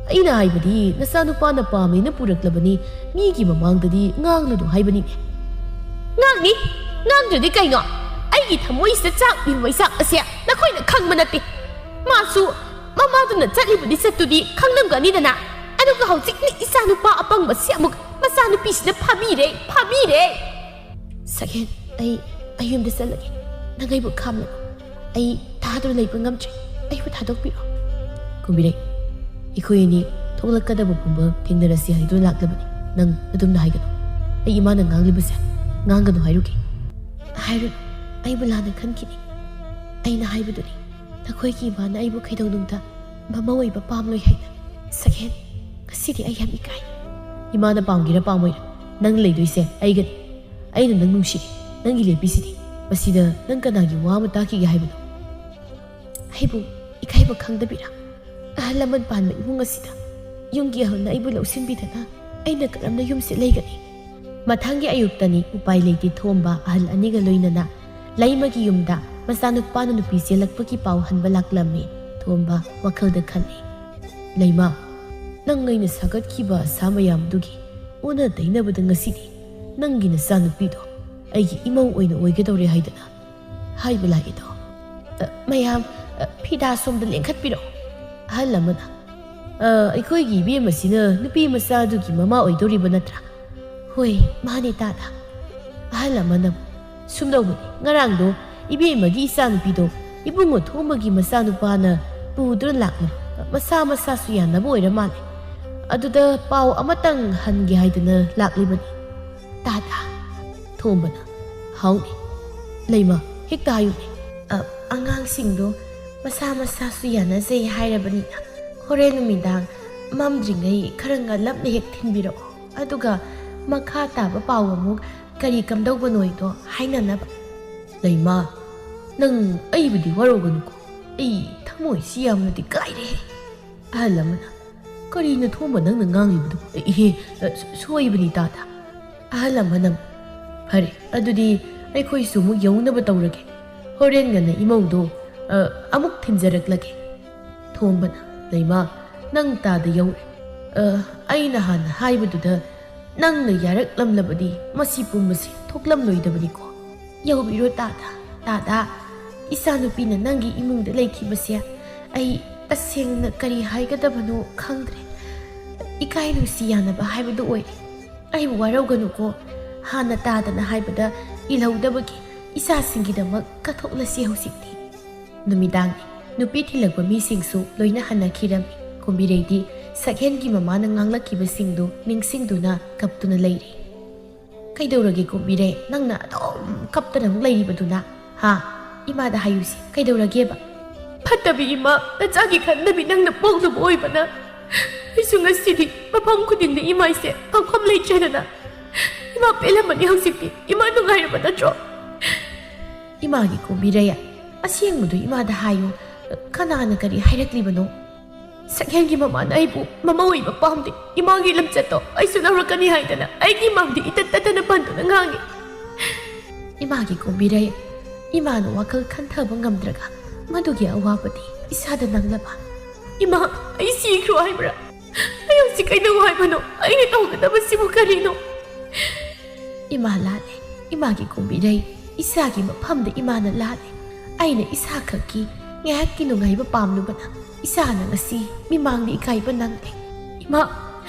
ꯑꯩꯅ ꯍꯥꯏꯕꯗꯤ ꯅꯆꯥꯅꯨꯄꯥꯅ ꯄꯥꯝꯃꯦꯅ ꯄꯨꯔꯛꯂꯕꯅꯤ, ꯃꯤꯒꯤ ꯃꯃꯥꯡꯗꯗꯤ ꯉꯥꯡꯂꯨꯅꯨ ꯍꯥꯏꯕꯅꯤꯅꯦ꯫" "ꯉꯥꯡꯅꯤ, ꯉꯥꯡꯗ꯭ꯔꯗꯤ ꯀꯩꯅꯣ? ꯑꯩꯒꯤ ꯊꯃꯣꯏꯁꯤꯗ ꯆꯥꯛꯂꯤꯕ ꯃꯩꯆꯥꯛ ꯑꯁꯦ ꯅꯈꯣꯏꯅ ꯈꯪꯕ ꯅꯠꯇꯦ꯫ ꯃꯥꯁꯨ ꯃꯃꯥꯗꯨꯅ ꯆꯠꯂꯤꯕꯗꯤ ꯆꯠꯇꯨꯗꯤ ꯈꯪꯂꯝꯒꯅꯤꯗꯅ꯫ ꯑꯗꯨꯒ ꯍꯧꯖꯤꯛꯅ ꯏꯆꯥꯅꯨꯄꯥ ꯑꯄꯪꯕꯁꯤ ꯑꯃꯨꯛ ꯃꯆꯥꯅꯨꯄꯤꯁꯤꯅ ꯐꯥꯕꯤꯔꯦ, ꯐꯥꯕꯤꯔꯦ꯫" "ꯁꯛꯍꯦꯟ, ꯑꯩ, ꯑꯩ ꯌꯨꯝꯗ ꯆꯠꯂꯒꯦ꯫ ꯅꯪ ꯑꯩꯕꯨ ꯈꯥꯝꯂꯒ ꯑꯩ ꯊꯥꯗꯨꯅ ꯂꯩꯕ ꯉꯝꯗ꯭ꯔꯦ꯫ ꯑꯩꯕꯨ ꯊꯥꯗꯣꯛꯄꯤꯔꯣ꯫" "ꯀꯨꯝꯕꯤꯔꯩ, ꯑꯩꯈꯣꯏ ꯑꯅꯤ ꯊꯣꯛꯂꯛꯀꯗꯕ ꯄꯨꯝꯕ ꯊꯦꯡꯅꯔꯁꯤ ꯍꯥꯏꯗꯨꯅ ꯂꯥꯛꯂꯕꯅꯤ꯫ ꯅꯪ ꯑꯗꯨꯝꯅ ꯍꯥꯏꯒꯅꯨ꯫ ꯑꯩ ꯏꯃꯥꯅ ꯉꯥꯡꯂꯤꯕꯁꯦ ꯉꯥꯡꯒꯅꯨ ꯍꯥꯏꯔꯨꯒꯦ꯫" "ꯍꯥꯏꯔꯨ꯫ ꯑꯩꯕꯨ ꯂꯥꯟꯅ ꯈꯟꯈꯤꯅꯤ꯫ ꯑꯩꯅ ꯍꯥꯏꯕꯗꯨꯅꯤ, ꯅꯈꯣꯏꯒꯤ ꯏꯃꯥꯅ ꯑꯩꯕꯨ ꯀꯩꯗꯧꯅꯨꯡꯗ ꯃꯃꯧ ꯑꯣꯏꯕ ꯄꯥꯝꯂꯣꯏ ꯍꯥꯏꯅ꯫ ꯁꯛꯍꯦꯟ, ꯉꯁꯤꯗꯤ ꯑꯩ ꯌꯥꯝ ꯏꯀꯥꯏ꯫ ꯏꯃꯥꯅ ꯄꯥꯝꯒꯦꯔꯥ ꯄꯥꯝꯃꯣꯏꯔꯥ, ꯅꯪ ꯂꯩꯗꯣꯏꯁꯦ ꯑꯩꯒꯅꯤ꯫ ꯑꯩꯅ ꯅꯪ ꯅꯨꯡꯁꯤꯔꯤ꯫ ꯅꯪꯒꯤ ꯂꯦꯞꯄꯤꯁꯤꯗꯤ꯫ ꯃꯁꯤꯗ ꯅꯪ ꯀꯅꯥꯒꯤ ꯋꯥ ꯑꯃ ꯇꯥꯈꯤꯒꯦ ꯍꯥꯏꯕꯅꯣ? ꯑꯩꯕꯨ ꯏꯀꯥꯏꯕ ꯈꯪꯗꯕꯤꯔꯥ? ꯑꯍꯜ ꯂꯃꯟ ꯄꯥꯟꯕ ꯏꯃꯨꯡ ꯑꯁꯤꯗ ꯌꯨꯝꯒꯤ ꯑꯍꯜꯅ ꯑꯩꯕꯨ ꯂꯧꯁꯤꯟꯕꯤꯗꯅ ꯑꯩꯅ ꯀꯔꯝꯅ ꯌꯨꯝꯁꯤꯗ ꯂꯩꯒꯅꯤ? ꯃꯊꯪꯒꯤ ꯑꯌꯨꯛꯇꯅꯤ ꯎꯄꯥꯏ ꯂꯩꯇꯦ ꯊꯣꯝꯕ ꯑꯍꯜ ꯑꯅꯤꯒ ꯂꯣꯏꯅꯅ ꯂꯩꯃꯒꯤ ꯌꯨꯝꯗ ꯃꯆꯥꯅꯨꯄꯥꯅ ꯅꯨꯄꯤ ꯆꯦꯜꯂꯛꯄꯒꯤ ꯄꯥꯎ ꯍꯟꯕ ꯂꯥꯛꯂꯝꯃꯤ꯫ ꯊꯣꯝꯕ ꯋꯥꯈꯜꯗ ꯈꯜꯂꯤ, "ꯂꯩꯃ, ꯅꯪ ꯑꯩꯅ ꯁꯥꯒꯠꯈꯤꯕ ꯑꯁꯥ ꯃꯌꯥꯝꯗꯨꯒꯤ ꯑꯣꯟꯅ ꯇꯩꯅꯕꯗ ꯉꯁꯤꯗꯤ ꯅꯪꯒꯤ ꯅꯆꯥꯅꯨꯄꯤꯗꯣ ꯑꯩꯒꯤ ꯏꯃꯧ ꯑꯣꯏꯅ ꯑꯣꯏꯒꯗꯧꯔꯦ ꯍꯥꯏꯗꯅ ꯍꯥꯏꯕ ꯂꯥꯛꯏꯗꯣ?" "ꯑ, ꯃꯌꯥꯝ, ꯑ, ꯐꯤꯗꯥ ꯁꯣꯝꯗ ꯂꯦꯡꯈꯠꯄꯤꯔꯛꯑꯣ꯫" ꯑꯍꯜ ꯑꯃꯅ, "ꯑ, ꯑꯩꯈꯣꯏꯒꯤ ꯏꯕꯦꯝꯃꯁꯤꯅ ꯅꯨꯄꯤ ꯃꯆꯥꯗꯨꯒꯤ ꯃꯃꯥ ꯑꯣꯏꯗꯧꯔꯤꯕ ꯅꯠꯇ꯭ꯔꯥ?" "ꯍꯣꯏ, ꯃꯥꯅꯤ ꯇꯥꯗ꯫" ꯑꯍꯜ ꯑꯃꯅ, "ꯁꯨꯝꯗꯧꯕꯅꯤ, ꯉꯔꯥꯡꯗꯣ ꯏꯕꯦꯝꯃꯒꯤ ꯏꯆꯥꯅꯨꯄꯤꯗꯣ ꯏꯕꯨꯡꯉꯣ ꯊꯣꯝꯕꯒꯤ ꯃꯆꯥꯅꯨꯄꯥꯅ ꯄꯨꯗꯨꯅ ꯂꯥꯛꯂꯨ꯫ ꯃꯁꯥ ꯃꯁꯥꯁꯨ ꯌꯥꯅꯕ ꯑꯣꯏꯔ ꯃꯥꯜꯂꯦ꯫ ꯑꯗꯨꯗ ꯄꯥꯎ ꯑꯃꯇꯪ ꯍꯟꯒꯦ ꯍꯥꯏꯗꯅ ꯂꯥꯛꯂꯤꯕꯅꯤ ꯇꯥꯗ꯫" ꯊꯣꯝꯕꯅ, "ꯍꯥꯎꯅꯦ, ꯂꯩꯃ, ꯍꯦꯛꯇ ꯍꯥꯏꯌꯨꯅꯦ꯫" "ꯑ, ꯑꯉꯥꯡꯁꯤꯡꯗꯣ ꯃꯁꯥ ꯃꯁꯥꯁꯨ ꯌꯥꯅꯖꯩ ꯍꯥꯏꯔꯕꯅꯤꯅ ꯍꯣꯔꯦꯟ ꯅꯨꯃꯤꯗꯥꯡ ꯃꯝꯗ꯭ꯔꯤꯉꯩ ꯈꯔ ꯉꯜꯂꯞꯅ ꯍꯦꯛ ꯊꯤꯟꯕꯤꯔꯛꯑꯣ꯫ ꯑꯗꯨꯒ ꯃꯈꯥ ꯇꯥꯕ ꯄꯥꯎ ꯑꯃꯨꯛ ꯀꯔꯤ ꯀꯝꯗꯧꯕꯅꯣꯏꯗꯣ ꯍꯥꯏꯅꯅꯕ꯫" "ꯂꯩꯃ, ꯅꯪ ꯑꯩꯕꯨꯗꯤ ꯋꯥꯔꯧꯒꯅꯨꯀꯣ꯫ ꯑꯩ ꯊꯃꯣꯏꯁꯤ ꯌꯥꯝꯅꯗꯤ ꯀꯥꯏꯔꯦꯍꯦ꯫" ꯑꯍꯜ ꯑꯃꯅ, "ꯀꯔꯤꯅꯣ ꯊꯣꯝꯕ ꯅꯪꯅ ꯉꯥꯡꯂꯤꯕꯗꯨ? ꯏꯍꯦ, ꯑ, ꯁꯣ-, ꯁꯣꯏꯕꯅꯤ ꯇꯥꯗ꯫" ꯑꯍꯜ ꯑꯃꯅ, "ꯐꯔꯦ, ꯑꯗꯨꯗꯤ ꯑꯩꯈꯣꯏꯁꯨ ꯑꯃꯨꯛ ꯌꯧꯅꯕ ꯇꯧꯔꯒꯦ꯫ ꯍꯣꯔꯦꯟ ꯉꯟꯅ ꯏꯃꯧꯗꯣ, ꯑ, ꯑꯃꯨꯛ ꯊꯤꯟꯖꯔꯛꯂꯒꯦ꯫" ꯊꯣꯝꯕꯅ, "ꯂꯩꯃ, ꯅꯪ ꯇꯥꯗ ꯌꯧꯔꯦ꯫ ꯑ, ꯑꯩꯅ ꯍꯥꯟꯅ ꯍꯥꯏꯕꯗꯨꯗ ꯅꯪꯅ ꯌꯥꯔꯛꯂꯝꯂꯕꯗꯤ ꯃꯁꯤ ꯄꯨꯝꯕꯁꯤ ꯊꯣꯛꯂꯝꯂꯣꯏꯗꯕꯅꯤꯀꯣ꯫" "ꯌꯧꯕꯤꯔꯣ ꯇꯥꯗ, ꯇꯥꯗ꯫ ꯏꯆꯥꯅꯨꯄꯤꯅ ꯅꯪꯒꯤ ꯏꯃꯨꯡꯗ ꯂꯩꯈꯤꯕꯁꯦ ꯑꯩ ꯇꯁꯦꯡꯅ ꯀꯔꯤ ꯍꯥꯏꯒꯗꯕꯅꯣ ꯈꯪꯗ꯭ꯔꯦ꯫ ꯏꯀꯥꯏ ꯅꯨꯡꯁꯤ ꯌꯥꯅꯕ ꯍꯥꯏꯕꯗꯨ ꯑꯣꯏꯔꯦ꯫ ꯑꯩꯕꯨ ꯋꯥꯔꯧꯒꯅꯨꯀꯣ꯫ ꯍꯥꯟꯅ ꯇꯥꯗꯅ ꯍꯥꯏꯕꯗ ꯏꯜꯍꯧꯗꯕꯒꯤ ꯏꯆꯥꯁꯤꯡꯒꯤꯗꯃꯛ ꯀꯠꯊꯣꯛꯂꯁꯤ ꯍꯧꯖꯤꯛꯇꯤ꯫" ꯅꯨꯃꯤꯗꯥꯡꯅꯤ꯫ ꯅꯨꯄꯤ ꯊꯤꯜꯂꯛꯄ ꯃꯤꯁꯤꯡꯁꯨ ꯂꯣꯏꯅ ꯍꯟꯅꯈꯤꯔꯝꯃꯤ꯫ ꯀꯨꯝꯕꯤꯔꯩꯗꯤ ꯁꯛꯍꯦꯟꯒꯤ ꯃꯃꯥꯅ ꯉꯥꯡꯂꯛꯈꯤꯕꯁꯤꯡꯗꯨ ꯅꯤꯡꯁꯤꯡꯗꯨꯅ ꯀꯞꯇꯨꯅ ꯂꯩꯔꯤ꯫ "ꯀꯩꯗꯧꯔꯒꯦ ꯀꯣꯝꯕꯤꯔꯩ? ꯅꯪꯅ ꯑꯗꯨꯝ ꯀꯞꯇꯅ ꯑꯃꯨꯛ ꯂꯩꯔꯤꯕꯗꯨꯅ? ꯍꯥ? ꯏꯃꯥꯗ ꯍꯥꯏꯌꯨꯁꯦ, ꯀꯩꯗꯧꯔꯒꯦꯕ?" "ꯐꯠꯇꯕꯤ ꯏꯃꯥ, ꯅꯆꯥꯒꯤ ꯈꯟꯗꯕꯤ ꯅꯪꯅ ꯄꯣꯛꯂꯨꯕ ꯑꯣꯏꯕꯅ ꯑꯩꯁꯨ ꯉꯁꯤꯗꯤ ꯃꯐꯝ ꯈꯨꯗꯤꯡꯗ ꯏꯃꯥ ꯑꯩꯁꯦ ꯐꯝꯐꯝ ꯂꯩꯇ꯭ꯔꯦꯗꯅ꯫ ꯏꯃꯥ ꯄꯦꯜꯂꯝꯃꯅꯤ ꯍꯧꯖꯤꯛꯇꯤ꯫ ꯏꯃꯥ ꯅꯨꯡꯉꯥꯏꯔꯕ ꯅꯠꯇ꯭ꯔꯣ?" "ꯏꯃꯥꯒꯤ ꯀꯣꯝꯕꯤꯔꯩ, ꯑꯁꯦꯡꯕꯗꯨ ꯏꯃꯥꯗ ꯍꯥꯏꯌꯨ꯫ ꯀꯅꯥꯅ ꯀꯔꯤ ꯍꯥꯏꯔꯛꯂꯤꯕꯅꯣ?" "ꯁꯛꯍꯦꯟꯒꯤ ꯃꯃꯥꯅ ꯑꯩꯕꯨ ꯃꯃꯧ ꯑꯣꯏꯕ ꯄꯥꯝꯗꯦ꯫ ꯏꯃꯥꯒꯤ ꯂꯝꯆꯠꯇꯣ ꯑꯩꯁꯨ ꯂꯧꯔꯛꯀꯅꯤ ꯍꯥꯏꯗꯅ ꯑꯩꯒꯤ ꯏꯃꯥꯡꯗ ꯏꯇꯠ ꯇꯠꯇꯅ ꯄꯟꯗꯨꯅ ꯉꯥꯡꯉꯤ꯫" "ꯏꯃꯥꯒꯤ ꯀꯣꯝꯕꯤꯔꯩ, ꯏꯃꯥꯅ ꯋꯥꯈꯜ ꯈꯟꯊꯕ ꯉꯝꯗ꯭ꯔꯒ ꯃꯗꯨꯒꯤ ꯑꯋꯥꯕꯗꯤ ꯏꯁꯥꯗ ꯅꯪꯂꯕ?" "ꯏꯃꯥ, ꯑꯩ ꯁꯤꯈ꯭ꯔꯣ ꯍꯥꯏꯕ꯭ꯔꯥ? ꯑꯩ ꯍꯧꯖꯤꯛ ꯀꯩꯗꯧ ꯍꯥꯏꯕꯅꯣ? ꯑꯩꯅ ꯇꯧꯒꯗꯕꯁꯤꯕꯨ ꯀꯔꯤꯅꯣ?" "ꯏꯃꯥ ꯂꯥꯜꯂꯦ, ꯏꯃꯥꯒꯤ ꯀꯣꯝꯕꯤꯔꯩ, ꯏꯁꯥꯒꯤ ꯃꯐꯝꯗ ꯏꯃꯥꯅ ꯂꯥꯜꯂꯦ꯫ ꯑꯩꯅ ꯏꯁꯥꯈꯛꯀꯤ ꯉꯥꯏꯍꯥꯛꯀꯤ ꯅꯨꯡꯉꯥꯏꯕ ꯄꯥꯝꯂꯨꯕꯅ ꯏꯁꯥꯅ ꯉꯁꯤ ꯃꯤꯃꯥꯡꯗ ꯏꯀꯥꯏꯕ ꯅꯪꯂꯦ꯫ ꯏꯃꯥ,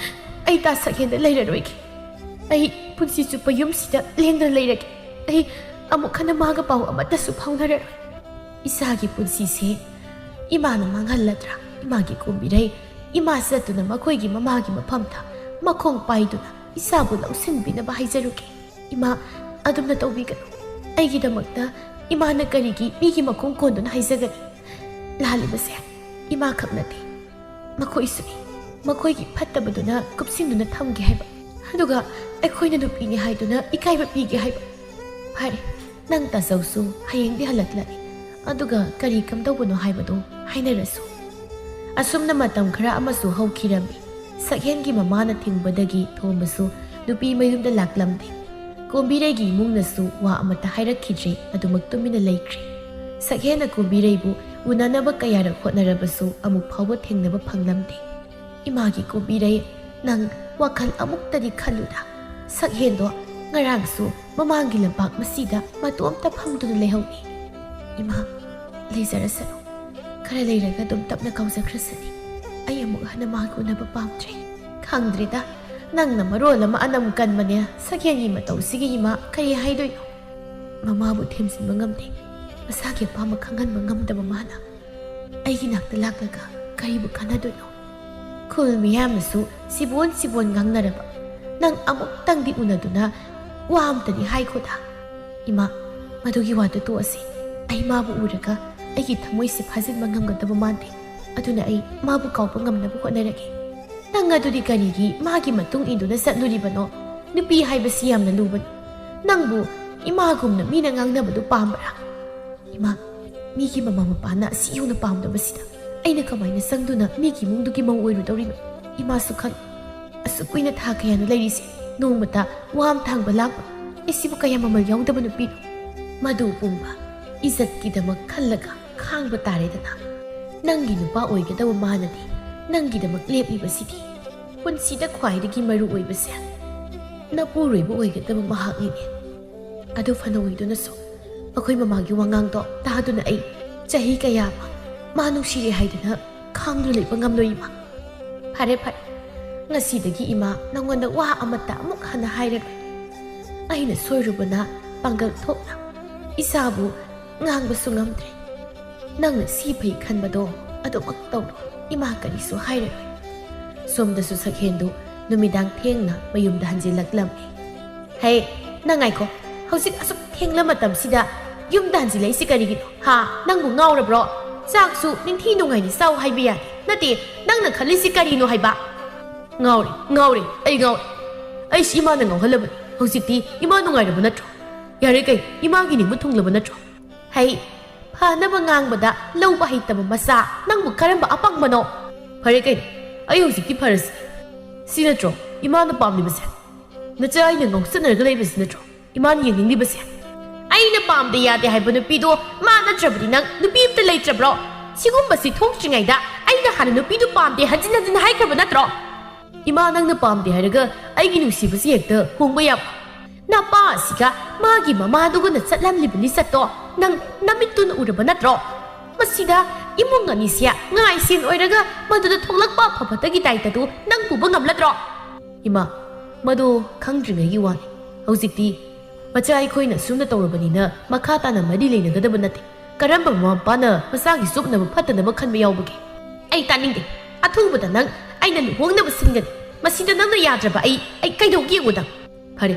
ꯑꯩ ꯇꯥ ꯁꯛꯍꯦꯟꯗ ꯂꯩꯔꯔꯣꯏꯒꯦ꯫ ꯑꯩ ꯄꯨꯟꯁꯤ ꯆꯨꯞꯄ ꯌꯨꯝꯁꯤꯗ ꯂꯦꯡꯗꯅ ꯂꯩꯔꯒꯦ꯫ ꯑꯩ ꯑꯃꯨꯛ ꯍꯟꯅ ꯃꯥꯒ ꯄꯥꯎ ꯑꯃꯠꯇꯁꯨ ꯐꯥꯎꯅꯔꯔꯣꯏ꯫ ꯏꯁꯥꯒꯤ ꯄꯨꯟꯁꯤꯁꯦ ꯏꯃꯥꯅ ꯃꯥꯡꯍꯜꯂꯗ꯭ꯔꯥ? ꯏꯃꯥꯒꯤ ꯀꯣꯝꯕꯤꯔꯩ, ꯏꯃꯥ ꯆꯠꯇꯨꯅ ꯃꯈꯣꯏꯒꯤ ꯃꯃꯥꯒꯤ ꯃꯐꯝꯗ ꯃꯈꯣꯡ ꯄꯥꯏꯗꯨꯅ ꯏꯁꯥꯕꯨ ꯂꯧꯁꯤꯟꯕꯤꯅꯕ ꯍꯥꯏꯖꯔꯨꯒꯦ꯫ ꯏꯃꯥ, ꯑꯗꯨꯝꯅ ꯇꯧꯕꯤꯒꯅꯨ꯫ ꯑꯩꯒꯤꯗꯃꯛꯇ ꯏꯃꯥꯅ ꯀꯔꯤꯒꯤ ꯃꯤꯒꯤ ꯃꯈꯣꯡ ꯀꯣꯟꯗꯨꯅ ꯍꯥꯏꯖꯒꯅꯤ? ꯂꯥꯜꯂꯤꯕꯁꯦ ꯏꯃꯥꯈꯛ ꯅꯠꯇꯦ, ꯃꯈꯣꯏꯁꯨꯅꯤ꯫ ꯃꯈꯣꯏꯒꯤ ꯐꯠꯇꯕꯗꯨꯅ ꯀꯨꯞꯁꯤꯟꯗꯨꯅ ꯊꯝꯒꯦ ꯍꯥꯏꯕ, ꯑꯗꯨꯒ ꯑꯩꯈꯣꯏꯅ ꯅꯨꯄꯤꯅꯤ ꯍꯥꯏꯗꯨꯅ ꯏꯀꯥꯏꯕ ꯄꯤꯒꯦ ꯍꯥꯏꯕ꯫ ꯐꯔꯦ, ꯅꯪ ꯇꯥꯆꯧꯁꯨ ꯍꯌꯦꯡꯗꯤ ꯍꯜꯂꯛꯂꯅꯤ, ꯑꯗꯨꯒ ꯀꯔꯤ ꯀꯝꯗꯧꯕꯅꯣ ꯍꯥꯏꯕꯗꯨ ꯍꯥꯏꯅꯔꯁꯨ꯫" ꯑꯁꯨꯝꯅ ꯃꯇꯝ ꯈꯔ ꯑꯃꯁꯨ ꯍꯧꯈꯤꯔꯝꯃꯤ꯫ ꯁꯛꯍꯦꯟꯒꯤ ꯃꯃꯥꯅ ꯊꯤꯡꯕꯗꯒꯤ ꯊꯣꯝꯕꯁꯨ ꯅꯨꯄꯤ ꯃꯌꯨꯝꯗ ꯂꯥꯛꯂꯝꯗꯦ꯫ ꯀꯣꯝꯕꯤꯔꯩꯒꯤ ꯏꯃꯨꯡꯅꯁꯨ ꯋꯥ ꯑꯃꯠꯇ ꯍꯥꯏꯔꯛꯈꯤꯗ꯭ꯔꯦ, ꯑꯗꯨꯃꯛ ꯇꯨꯃꯤꯟꯅ ꯂꯩꯈ꯭ꯔꯦ꯫ ꯁꯛꯍꯦꯟꯅ ꯀꯣꯝꯕꯤꯔꯩꯕꯨ ꯎꯅꯅꯕ ꯀꯌꯥꯔꯛ ꯍꯣꯠꯅꯔꯕꯁꯨ ꯑꯃꯨꯛ ꯐꯥꯎꯕ ꯊꯦꯡꯅꯕ ꯐꯪꯂꯝꯗꯦ꯫ "ꯏꯃꯥꯒꯤ ꯀꯣꯝꯕꯤꯔꯩ, ꯅꯪ ꯋꯥꯈꯜ ꯑꯃꯨꯛꯇꯗꯤ ꯈꯜꯂꯨꯗ꯫ ꯁꯛꯍꯦꯟꯗꯣ ꯉꯔꯥꯡꯁꯨ ꯃꯃꯥꯡꯒꯤ ꯂꯝꯄꯥꯛ ꯃꯁꯤꯗ ꯃꯇꯣꯝꯇ ꯐꯝꯗꯨꯅ ꯂꯩꯍꯧꯏ꯫" "ꯏꯃꯥ, ꯂꯩꯖꯔꯁꯅꯨ꯫ ꯈꯔ ꯂꯩꯔꯒ ꯑꯗꯨꯝ ꯇꯞꯅ ꯀꯥꯎꯖꯈ꯭ꯔꯁꯅꯤ꯫ ꯑꯩ ꯑꯃꯨꯛ ꯍꯟꯅ ꯃꯥꯒ ꯎꯅꯕ ꯄꯥꯝꯗ꯭ꯔꯦ꯫" "ꯈꯪꯗ꯭ꯔꯦꯗ, ꯅꯪꯅ ꯃꯔꯣꯜ ꯑꯃ ꯑꯅꯝ ꯀꯟꯕꯅꯦ꯫ ꯁꯛꯍꯦꯟꯒꯤ ꯃꯇꯧꯁꯤꯒꯤ ꯏꯃꯥ ꯀꯔꯤ ꯍꯥꯏꯗꯣꯏꯅꯣ? ꯃꯃꯥꯕꯨ ꯊꯦꯝꯖꯤꯟꯕ ꯉꯝꯗꯦ, ꯃꯁꯥꯒꯤ ꯑꯄꯥꯝꯕ ꯈꯪꯍꯟꯕ ꯉꯝꯗꯕ ꯃꯥꯅ꯫ ꯑꯩꯒꯤ ꯅꯥꯛꯇ ꯂꯥꯛꯂꯒ ꯀꯔꯤꯕꯨ ꯀꯥꯟꯅꯗꯣꯏꯅꯣ? ꯈꯨꯜ ꯃꯤꯌꯥꯝꯅꯁꯨ ꯁꯤꯕꯣꯟ ꯁꯤꯕꯣꯟ ꯉꯥꯡꯅꯔꯕ ꯅꯪ ꯑꯃꯨꯛꯇꯪꯗꯤ ꯎꯅꯗꯨꯅ ꯋꯥ ꯑꯝꯇꯗꯤ ꯍꯥꯏꯈꯣꯗ꯫ ꯏꯃꯥ, ꯃꯗꯨꯒꯤ ꯋꯥꯗꯨ ꯇꯣꯛꯑꯁꯤ꯫ ꯑꯩ ꯃꯥꯕꯨ ꯎꯔꯒ ꯑꯩꯒꯤ ꯊꯃꯣꯏꯁꯦ ꯐꯥꯖꯤꯟꯕ ꯉꯝꯒꯗꯕ ꯃꯥꯟꯗꯦ꯫ ꯑꯗꯨꯅ ꯑꯩ ꯃꯥꯕꯨ ꯀꯥꯎꯕ ꯉꯝꯅꯕ ꯍꯣꯠꯅꯔꯒꯦ꯫ ꯅꯪ ꯑꯗꯨꯗꯤ ꯀꯔꯤꯒꯤ ꯃꯥꯒꯤ ꯃꯇꯨꯡ ꯏꯟꯗꯨꯅ ꯆꯠꯂꯨꯔꯤꯕꯅꯣ? ꯅꯨꯄꯤ ꯍꯥꯏꯕꯁꯤ ꯌꯥꯝꯅ ꯂꯨꯕꯅꯤ꯫ ꯅꯪꯕꯨ ꯏꯃꯥꯒꯨꯝꯅ ꯃꯤꯅ ꯉꯥꯡꯅꯕꯗꯨ ꯄꯥꯝꯕ꯭ꯔꯥ? ꯏꯃꯥ, ꯃꯤꯒꯤ ꯃꯃꯥ ꯃꯄꯥꯅ ꯑꯁꯤ ꯌꯧꯅ ꯄꯥꯝꯗꯕꯁꯤꯗ ꯑꯩꯅ ꯀꯃꯥꯏꯅ ꯆꯪꯗꯨꯅ ꯃꯤꯒꯤ ꯏꯃꯨꯡꯗꯨꯒꯤ ꯃꯧ ꯑꯣꯏꯔꯨꯗꯧꯔꯤꯅꯣ? ꯏꯃꯥꯁꯨ ꯈꯪ꯫ ꯑꯁꯨꯛ ꯀꯨꯏꯅ ꯊꯥ ꯀꯌꯥꯅ ꯂꯩꯔꯤꯁꯦ, ꯅꯣꯡꯃꯇ ꯋꯥ ꯑꯃ ꯊꯥꯡꯕ ꯂꯥꯛꯄ꯫ ꯑꯩꯁꯤꯕꯨ ꯀꯌꯥ ꯃꯃꯜ ꯌꯥꯎꯗꯕ ꯅꯨꯄꯤꯅꯣ? ꯃꯗꯨ ꯄꯨꯝꯕ ꯏꯖꯠꯀꯤꯗꯃꯛ ꯈꯜꯂꯒ ꯈꯥꯡꯕ ꯇꯥꯔꯦꯗꯅ꯫ ꯅꯪꯒꯤ ꯅꯨꯄꯥ ꯑꯣꯏꯒꯗꯕ ꯃꯥꯅꯗꯤ ꯅꯪꯒꯤꯗꯃꯛ ꯂꯦꯞꯂꯤꯕꯁꯤꯗꯤ꯫ ꯄꯨꯟꯁꯤꯗ ꯈ꯭ꯋꯥꯏꯗꯒꯤ ꯃꯔꯨ ꯑꯣꯏꯕꯁꯦ ꯅꯄꯨꯔꯣꯏꯕ ꯑꯣꯏꯒꯗꯕ ꯃꯍꯥꯛꯅꯤꯅꯦ꯫ ꯑꯗꯨ ꯐꯅ ꯑꯣꯏꯗꯨꯅꯁꯨ, ꯑꯩꯈꯣꯏ ꯃꯃꯥꯒꯤ ꯋꯥꯉꯥꯡꯗꯣ ꯇꯥꯗꯨꯅ ꯑꯩ ꯆꯍꯤ ꯀꯌꯥ ꯑꯃ ꯃꯥ ꯅꯨꯡꯁꯤꯔꯦ ꯍꯥꯏꯗꯨꯅ ꯈꯥꯡꯗꯨꯅ ꯂꯩꯕ ꯉꯝꯂꯣꯏ, ꯏꯃꯥ꯫ ꯐꯔꯦ, ꯐꯔꯦ꯫ ꯉꯁꯤꯗꯒꯤ ꯏꯃꯥ ꯅꯉꯣꯟꯗ ꯋꯥ ꯑꯃꯠꯇ ꯑꯃꯨꯛ ꯍꯟꯅ ꯍꯥꯏꯔꯔꯣꯏ꯫ ꯑꯩꯅ ꯁꯣꯏꯔꯨꯕꯅ ꯄꯥꯡꯒꯜ ꯊꯣꯛꯅ ꯏꯆꯥꯕꯨ ꯉꯥꯡꯕꯁꯨ ꯉꯝꯗ꯭ꯔꯦ꯫ ꯅꯪꯅ ꯁꯤ ꯐꯩ ꯈꯟꯕꯗꯣ ꯑꯗꯨꯃꯛ ꯇꯧꯔꯣ꯫ ꯏꯃꯥ ꯀꯔꯤꯁꯨ ꯍꯥꯏꯔꯔꯣꯏ꯫ ꯁꯣꯝꯗꯁꯨ ꯁꯛꯍꯦꯟꯗꯨ ꯅꯨꯃꯤꯗꯥꯡ ꯊꯦꯡꯅ ꯃꯌꯨꯝꯗ ꯍꯟꯖꯤꯜꯂꯛꯂꯝꯃꯤ꯫ ꯍꯦ, ꯅꯪ ꯉꯥꯏꯈꯣ꯫ ꯍꯧꯖꯤꯛ ꯑꯁꯨꯛ ꯊꯦꯡꯂ ꯃꯇꯝꯁꯤꯗ ꯌꯨꯝꯗ ꯍꯟꯖꯤꯜꯂꯛꯏꯁꯤ ꯀꯔꯤꯒꯤꯅꯣ? ꯍꯥ? ꯅꯪꯕꯨ ꯉꯥꯎꯔꯕ꯭ꯔꯣ? ꯆꯥꯛꯁꯨ ꯅꯤꯡꯊꯤ ꯅꯨꯡꯉꯥꯏꯅ ꯆꯥꯎ ꯍꯥꯏꯕ ꯌꯥꯗꯦ꯫ ꯅꯠꯇꯦ, ꯅꯪꯅ ꯈꯜꯂꯤꯁꯤ ꯀꯔꯤꯅꯣ ꯍꯥꯏꯕ? ꯉꯥꯎꯔꯦ, ꯉꯥꯎꯔꯦ, ꯑꯩ ꯉꯥꯎꯔꯦ꯫ ꯑꯩꯁꯤ ꯏꯃꯥꯅ ꯉꯥꯎꯍꯜꯂꯕꯅꯤ꯫ ꯍꯧꯖꯤꯛꯇꯤ ꯏꯃꯥ ꯅꯨꯡꯉꯥꯏꯔꯕ ꯅꯠꯇ꯭ꯔꯣ? ꯌꯥꯔꯦ ꯀꯩ, ꯏꯃꯥꯒꯤ ꯅꯤꯡꯕ ꯊꯨꯡꯂꯕ ꯅꯠꯇ꯭ꯔꯣ? ꯍꯩ, ꯐꯅꯕ ꯉꯥꯡꯕꯗ ꯂꯧꯕ ꯍꯩꯇꯕ ꯃꯆꯥ, ꯅꯪꯕꯨ ꯀꯔꯝꯕ ꯑꯄꯪꯕꯅꯣ? ꯐꯔꯦ ꯀꯩꯅꯣ, ꯑꯩ ꯍꯧꯖꯤꯛꯇꯤ ꯐꯔꯁꯤ꯫ ꯁꯤ ꯅꯠꯇ꯭ꯔꯣ ꯏꯃꯥꯅ ꯄꯥꯝꯂꯤꯕꯁꯦ? ꯅꯆꯥ ꯑꯩꯅ ꯉꯥꯎꯁꯟꯅꯔꯒ ꯂꯩꯕꯁꯤ ꯅꯠꯇ꯭ꯔꯣ ꯏꯃꯥꯅ ꯌꯦꯡꯅꯤꯡꯂꯤꯕꯁꯦ? ꯑꯩꯅ ꯄꯥꯝꯗꯦ ꯌꯥꯗꯦ ꯍꯥꯏꯕ ꯅꯨꯄꯤꯗꯣ ꯃꯥ ꯅꯠꯇ꯭ꯔꯕꯗꯤ ꯅꯪ ꯅꯨꯄꯤ ꯑꯝꯇ ꯂꯩꯇ꯭ꯔꯕ꯭ꯔꯣ? ꯁꯤꯒꯨꯝꯕꯁꯤ ꯊꯣꯛꯇ꯭ꯔꯤꯉꯩꯗ ꯑꯩꯅ ꯍꯥꯟꯅ ꯅꯨꯄꯤꯗꯨ ꯄꯥꯝꯗꯦ ꯍꯟꯖꯤꯟ ꯍꯟꯖꯤꯟ ꯍꯥꯏꯈ꯭ꯔꯕ ꯅꯠꯇ꯭ꯔꯣ? ꯏꯃꯥ, ꯅꯪꯅ ꯄꯥꯝꯗꯦ ꯍꯥꯏꯔꯒ ꯑꯩꯒꯤ ꯅꯨꯡꯁꯤꯕꯁꯤ ꯍꯦꯛꯇ ꯍꯣꯡꯕ ꯌꯥꯕ? ꯅꯄꯥ ꯑꯁꯤꯒ ꯃꯥꯒꯤ ꯃꯃꯥꯗꯨꯒꯅ ꯆꯠꯂꯝꯂꯤꯕ ꯂꯤꯆꯠꯇꯣ ꯅꯪ ꯅꯃꯤꯠꯇꯨꯅ ꯎꯔꯕ ꯅꯠꯇ꯭ꯔꯣ? ꯃꯁꯤꯗ ꯏꯃꯨꯡ ꯑꯅꯤꯁꯦ ꯉꯥꯏꯁꯦꯟ ꯑꯣꯏꯔꯒ ꯃꯗꯨꯗ ꯊꯣꯛꯂꯛꯄ ꯑꯐꯕꯇꯒꯤ ꯗꯥꯏꯇꯗꯨ ꯅꯪ ꯄꯨꯕ ꯉꯝꯂꯗ꯭ꯔꯣ? ꯏꯃꯥ, ꯃꯗꯨ ꯈꯪꯗ꯭ꯔꯤꯉꯩꯒꯤ ꯋꯥꯅꯤ꯫ ꯍꯧꯖꯤꯛꯇꯤ ꯃꯆꯥ ꯑꯩꯈꯣꯏꯅ ꯁꯨꯝꯅ ꯇꯧꯔꯕꯅꯤꯅ ꯃꯈꯥ ꯇꯥꯅ ꯃꯔꯤ ꯂꯩꯅꯒꯗꯕ ꯅꯠꯇꯦ꯫ ꯀꯔꯝꯕ ꯃꯃꯥ ꯃꯄꯥꯅ ꯃꯆꯥꯒꯤ ꯆꯨꯞꯅꯕ ꯐꯠꯇꯅꯕ ꯈꯟꯕ ꯌꯥꯎꯕꯒꯦ? ꯑꯩ ꯇꯥꯅꯤꯡꯗꯦ꯫ ꯑꯊꯨꯕꯗ ꯅꯪ ꯑꯩꯅ ꯂꯨꯍꯣꯡꯅꯕ ꯁꯤꯟꯒꯅꯤ꯫ ꯃꯁꯤꯗ ꯅꯪꯅ ꯌꯥꯗ꯭ꯔꯕ ꯑꯩ, ꯑꯩ ꯀꯩꯗꯧꯒꯦ ꯌꯦꯡꯉꯨꯗ꯫ ꯐꯔꯦ,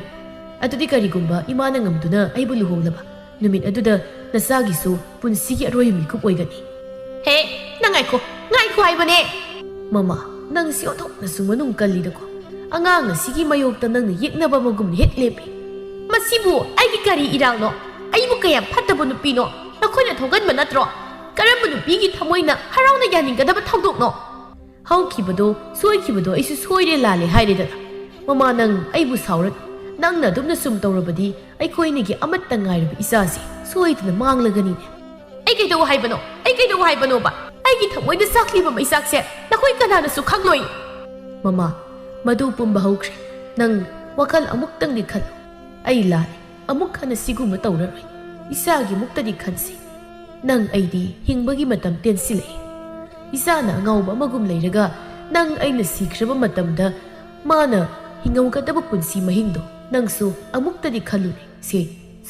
ꯑꯗꯨꯗꯤ ꯀꯔꯤꯒꯨꯝꯕ ꯏꯃꯥꯅ ꯉꯝꯗꯨꯅ ꯑꯩꯕꯨ ꯂꯨꯍꯣꯡꯂꯕ ꯅꯨꯃꯤꯠ ꯑꯗꯨꯗ ꯅꯆꯥꯒꯤꯁꯨ ꯄꯨꯟꯁꯤꯒꯤ ꯑꯔꯣꯏꯕ ꯃꯤꯀꯨꯞ ꯑꯣꯏꯒꯅꯤ꯫ ꯍꯦ, ꯅꯪ ꯉꯥꯏꯈꯣ, ꯉꯥꯏꯈꯣ ꯍꯥꯏꯕꯅꯦ꯫ ꯃꯃꯥ, ꯅꯪꯁꯤ ꯑꯣꯟꯊꯣꯛꯅꯁꯨ ꯃꯅꯨꯡ ꯀꯜꯂꯤꯗꯀꯣ꯫ ꯑꯉꯥꯡ ꯑꯁꯤꯒꯤ ꯃꯌꯣꯛꯇ ꯅꯪꯅ ꯌꯦꯛꯅꯕ ꯑꯃꯒꯨꯝꯅ ꯍꯦꯛ ꯂꯦꯞꯄꯤ꯫ ꯃꯁꯤꯕꯨ ꯑꯩꯒꯤ ꯀꯔꯤ ꯏꯔꯥꯜꯅꯣ? ꯑꯩꯕꯨ ꯀꯌꯥꯝ ꯐꯠꯇꯕ ꯅꯨꯄꯤꯅꯣ? ꯅꯈꯣꯏꯅ ꯊꯣꯛꯍꯟꯕ ꯅꯠꯇ꯭ꯔꯣ? ꯀꯔꯝꯕ ꯅꯨꯄꯤꯒꯤ ꯊꯃꯣꯏꯅ ꯍꯔꯥꯎꯅ ꯌꯥꯅꯤꯡꯒꯗꯕ ꯊꯧꯗꯣꯛꯅꯣ? ꯍꯧꯈꯤꯕꯗꯣ, ꯁꯣꯏꯈꯤꯕꯗꯣ ꯑꯩꯁꯨ ꯁꯣꯏꯔꯦ, ꯂꯥꯜꯂꯦ ꯍꯥꯏꯔꯦꯗꯅ꯫ ꯃꯃꯥ, ꯅꯪ ꯑꯩꯕꯨ ꯁꯥꯎꯔꯅꯨ꯫ ꯅꯪꯅ ꯑꯗꯨꯝꯅ ꯁꯨꯝ ꯇꯧꯔꯕꯗꯤ ꯑꯩꯈꯣꯏ ꯑꯅꯤꯒꯤ ꯑꯃꯠꯇ ꯉꯥꯏꯔꯕ ꯏꯆꯥꯁꯤ ꯁꯣꯏꯗꯅ ꯃꯥꯡꯂꯒꯅꯤꯅꯦ꯫ ꯑꯩ ꯀꯩꯗꯧ ꯍꯥꯏꯕꯅꯣ? ꯑꯩ ꯀꯩꯗꯧ ꯍꯥꯏꯕꯅꯣꯕ? ꯑꯩꯒꯤ ꯊꯃꯣꯏꯗ ꯆꯥꯛꯂꯤꯕ ꯃꯩꯆꯥꯛꯁꯦ ꯅꯈꯣꯏ ꯀꯅꯥꯅꯁꯨ ꯈꯪꯂꯣꯏ꯫ ꯃꯃꯥ, ꯃꯗꯨ ꯄꯨꯝꯕ ꯍꯧꯈ꯭ꯔꯦ꯫ ꯅꯪ ꯋꯥꯈꯜ ꯑꯃꯨꯛꯇꯪꯗꯤ ꯈꯜꯂꯨ꯫ ꯑꯩ ꯂꯥꯜꯂꯦ꯫ ꯑꯃꯨꯛ ꯍꯟꯅ ꯁꯤꯒꯨꯝꯕ ꯇꯧꯔꯔꯣꯏ꯫ ꯏꯆꯥꯒꯤꯃꯨꯛꯇꯗꯤ ꯈꯟꯁꯤ꯫ ꯅꯪ ꯑꯩꯗꯤ ꯍꯤꯡꯕꯒꯤ ꯃꯇꯝ ꯇꯦꯟꯁꯤꯜꯂꯛꯏ꯫ ꯏꯆꯥꯅ ꯑꯉꯥꯎꯕ ꯑꯃꯒꯨꯝ ꯂꯩꯔꯒ ꯅꯪ ꯑꯩꯅ ꯁꯤꯈ꯭ꯔꯕ ꯃꯇꯝꯗ ꯃꯥꯅ ꯍꯤꯡꯍꯧꯒꯗꯕ ꯄꯨꯟꯁꯤ ꯃꯍꯤꯡꯗꯣ ꯅꯪꯁꯨ ꯑꯃꯨꯛꯇꯗꯤ ꯈꯜꯂꯨꯅꯦ꯫ ꯁꯦ,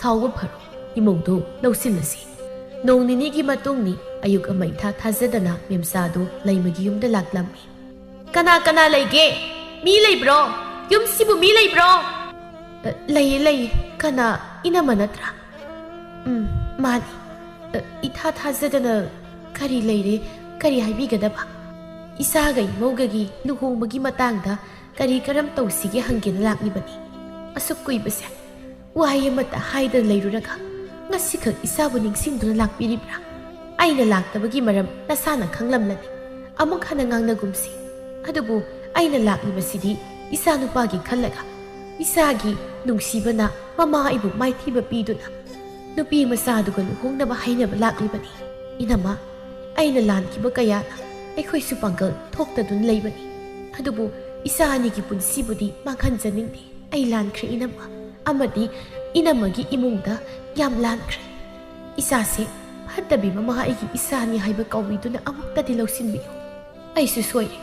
ꯁꯥꯎꯕ ꯐꯔꯣ꯫ ꯏꯃꯧꯗꯣ ꯂꯧꯁꯤꯜꯂꯁꯤ꯫ ꯅꯣꯡ ꯅꯤꯅꯤꯒꯤ ꯃꯇꯨꯡꯅꯤ꯫ ꯑꯌꯨꯛ ꯑꯃ ꯏꯊꯥ ꯊꯥꯖꯗꯅ ꯃꯦꯝꯆꯥꯗꯨ ꯂꯩꯃꯒꯤ ꯌꯨꯝꯗ ꯂꯥꯛꯂꯝꯃꯤ꯫ "ꯀꯅꯥ ꯀꯅꯥ ꯂꯩꯒꯦ? ꯃꯤ ꯂꯩꯕ꯭ꯔꯣ? ꯌꯨꯝꯁꯤꯕꯨ ꯃꯤ ꯂꯩꯕ꯭ꯔꯣ?" "ꯑ, ꯂꯩꯌꯦ, ꯂꯩꯌꯦ꯫ ꯀꯅꯥ, ꯏꯅꯝꯃ ꯅꯠꯇ꯭ꯔꯥ?" "ꯎꯝ, ꯃꯥꯅꯤ꯫ ꯑ, ꯏꯊꯥ ꯊꯥꯖꯗꯅ ꯀꯔꯤ ꯂꯩꯔꯦ? ꯀꯔꯤ ꯍꯥꯏꯕꯤꯒꯗꯕ?" "ꯏꯆꯥꯒ ꯏꯃꯧꯒꯒꯤ ꯂꯨꯍꯣꯡꯕꯒꯤ ꯃꯇꯥꯡꯗ ꯀꯔꯤ ꯀꯔꯝ ꯇꯧꯁꯤꯒꯦ ꯍꯪꯒꯦꯅ ꯂꯥꯛꯂꯤꯕꯅꯤ꯫ ꯑꯁꯨꯛ ꯀꯨꯏꯕꯁꯦ ꯋꯥꯍꯩ ꯑꯃꯠꯇ ꯍꯥꯏꯗꯅ ꯂꯩꯔꯨꯔꯒ ꯉꯁꯤꯈꯛ ꯏꯆꯥꯕꯨ ꯅꯤꯡꯁꯤꯡꯗꯨꯅ ꯂꯥꯛꯄꯤꯔꯤꯕ꯭ꯔꯥ? ꯑꯩꯅ ꯂꯥꯛꯇꯕꯒꯤ ꯃꯔꯝ ꯅꯁꯥꯅ ꯈꯪꯂꯝꯂꯅꯤ꯫ ꯑꯃꯨꯛ ꯍꯟꯅ ꯉꯥꯡꯅꯒꯨꯝꯁꯤ꯫ ꯑꯗꯨꯕꯨ ꯑꯩꯅ ꯂꯥꯛꯂꯤꯕꯁꯤꯗꯤ ꯏꯆꯥ ꯅꯨꯄꯥꯒꯤ ꯈꯜꯂꯒ, ꯏꯆꯥꯒꯤ ꯅꯨꯡꯁꯤꯕꯅ ꯃꯃꯥ ꯑꯩꯕꯨ ꯃꯥꯏꯊꯤꯕ ꯄꯤꯗꯨꯅ ꯅꯨꯄꯤ ꯃꯆꯥꯗꯨꯒ ꯂꯨꯍꯣꯡꯅꯕ ꯍꯥꯏꯅꯕ ꯂꯥꯛꯂꯤꯕꯅꯤ꯫ ꯏꯅꯝꯃ, ꯑꯩꯅ ꯂꯥꯟꯈꯤꯕ ꯀꯌꯥꯅ ꯑꯩꯈꯣꯏꯁꯨ ꯄꯥꯡꯒꯜ ꯊꯣꯛꯇꯗꯨꯅ ꯂꯩꯕꯅꯤ꯫ ꯑꯗꯨꯕꯨ ꯏꯆꯥ ꯑꯅꯤꯒꯤ ꯄꯨꯟꯁꯤꯕꯨꯗꯤ ꯃꯥꯡꯍꯟꯖꯅꯤꯡꯗꯦ꯫ ꯑꯩ ꯂꯥꯟꯈ꯭ꯔꯦ ꯏꯅꯝꯃ, ꯑꯃꯗꯤ ꯏꯅꯝꯃꯒꯤ ꯏꯃꯨꯡꯗ ꯌꯥꯝ ꯂꯥꯟꯈ꯭ꯔꯦ꯫ ꯏꯆꯥꯁꯦ ꯐꯠꯇꯕꯤ ꯃꯃꯥ ꯑꯩꯒꯤ ꯏꯆꯥꯅꯤ ꯍꯥꯏꯕ ꯀꯥꯎꯕꯤꯗꯨꯅ ꯑꯃꯨꯛꯇꯗꯤ ꯂꯧꯁꯤꯟꯕꯤꯌꯨ꯫ ꯑꯩꯁꯨ ꯁꯣꯏꯔꯦ꯫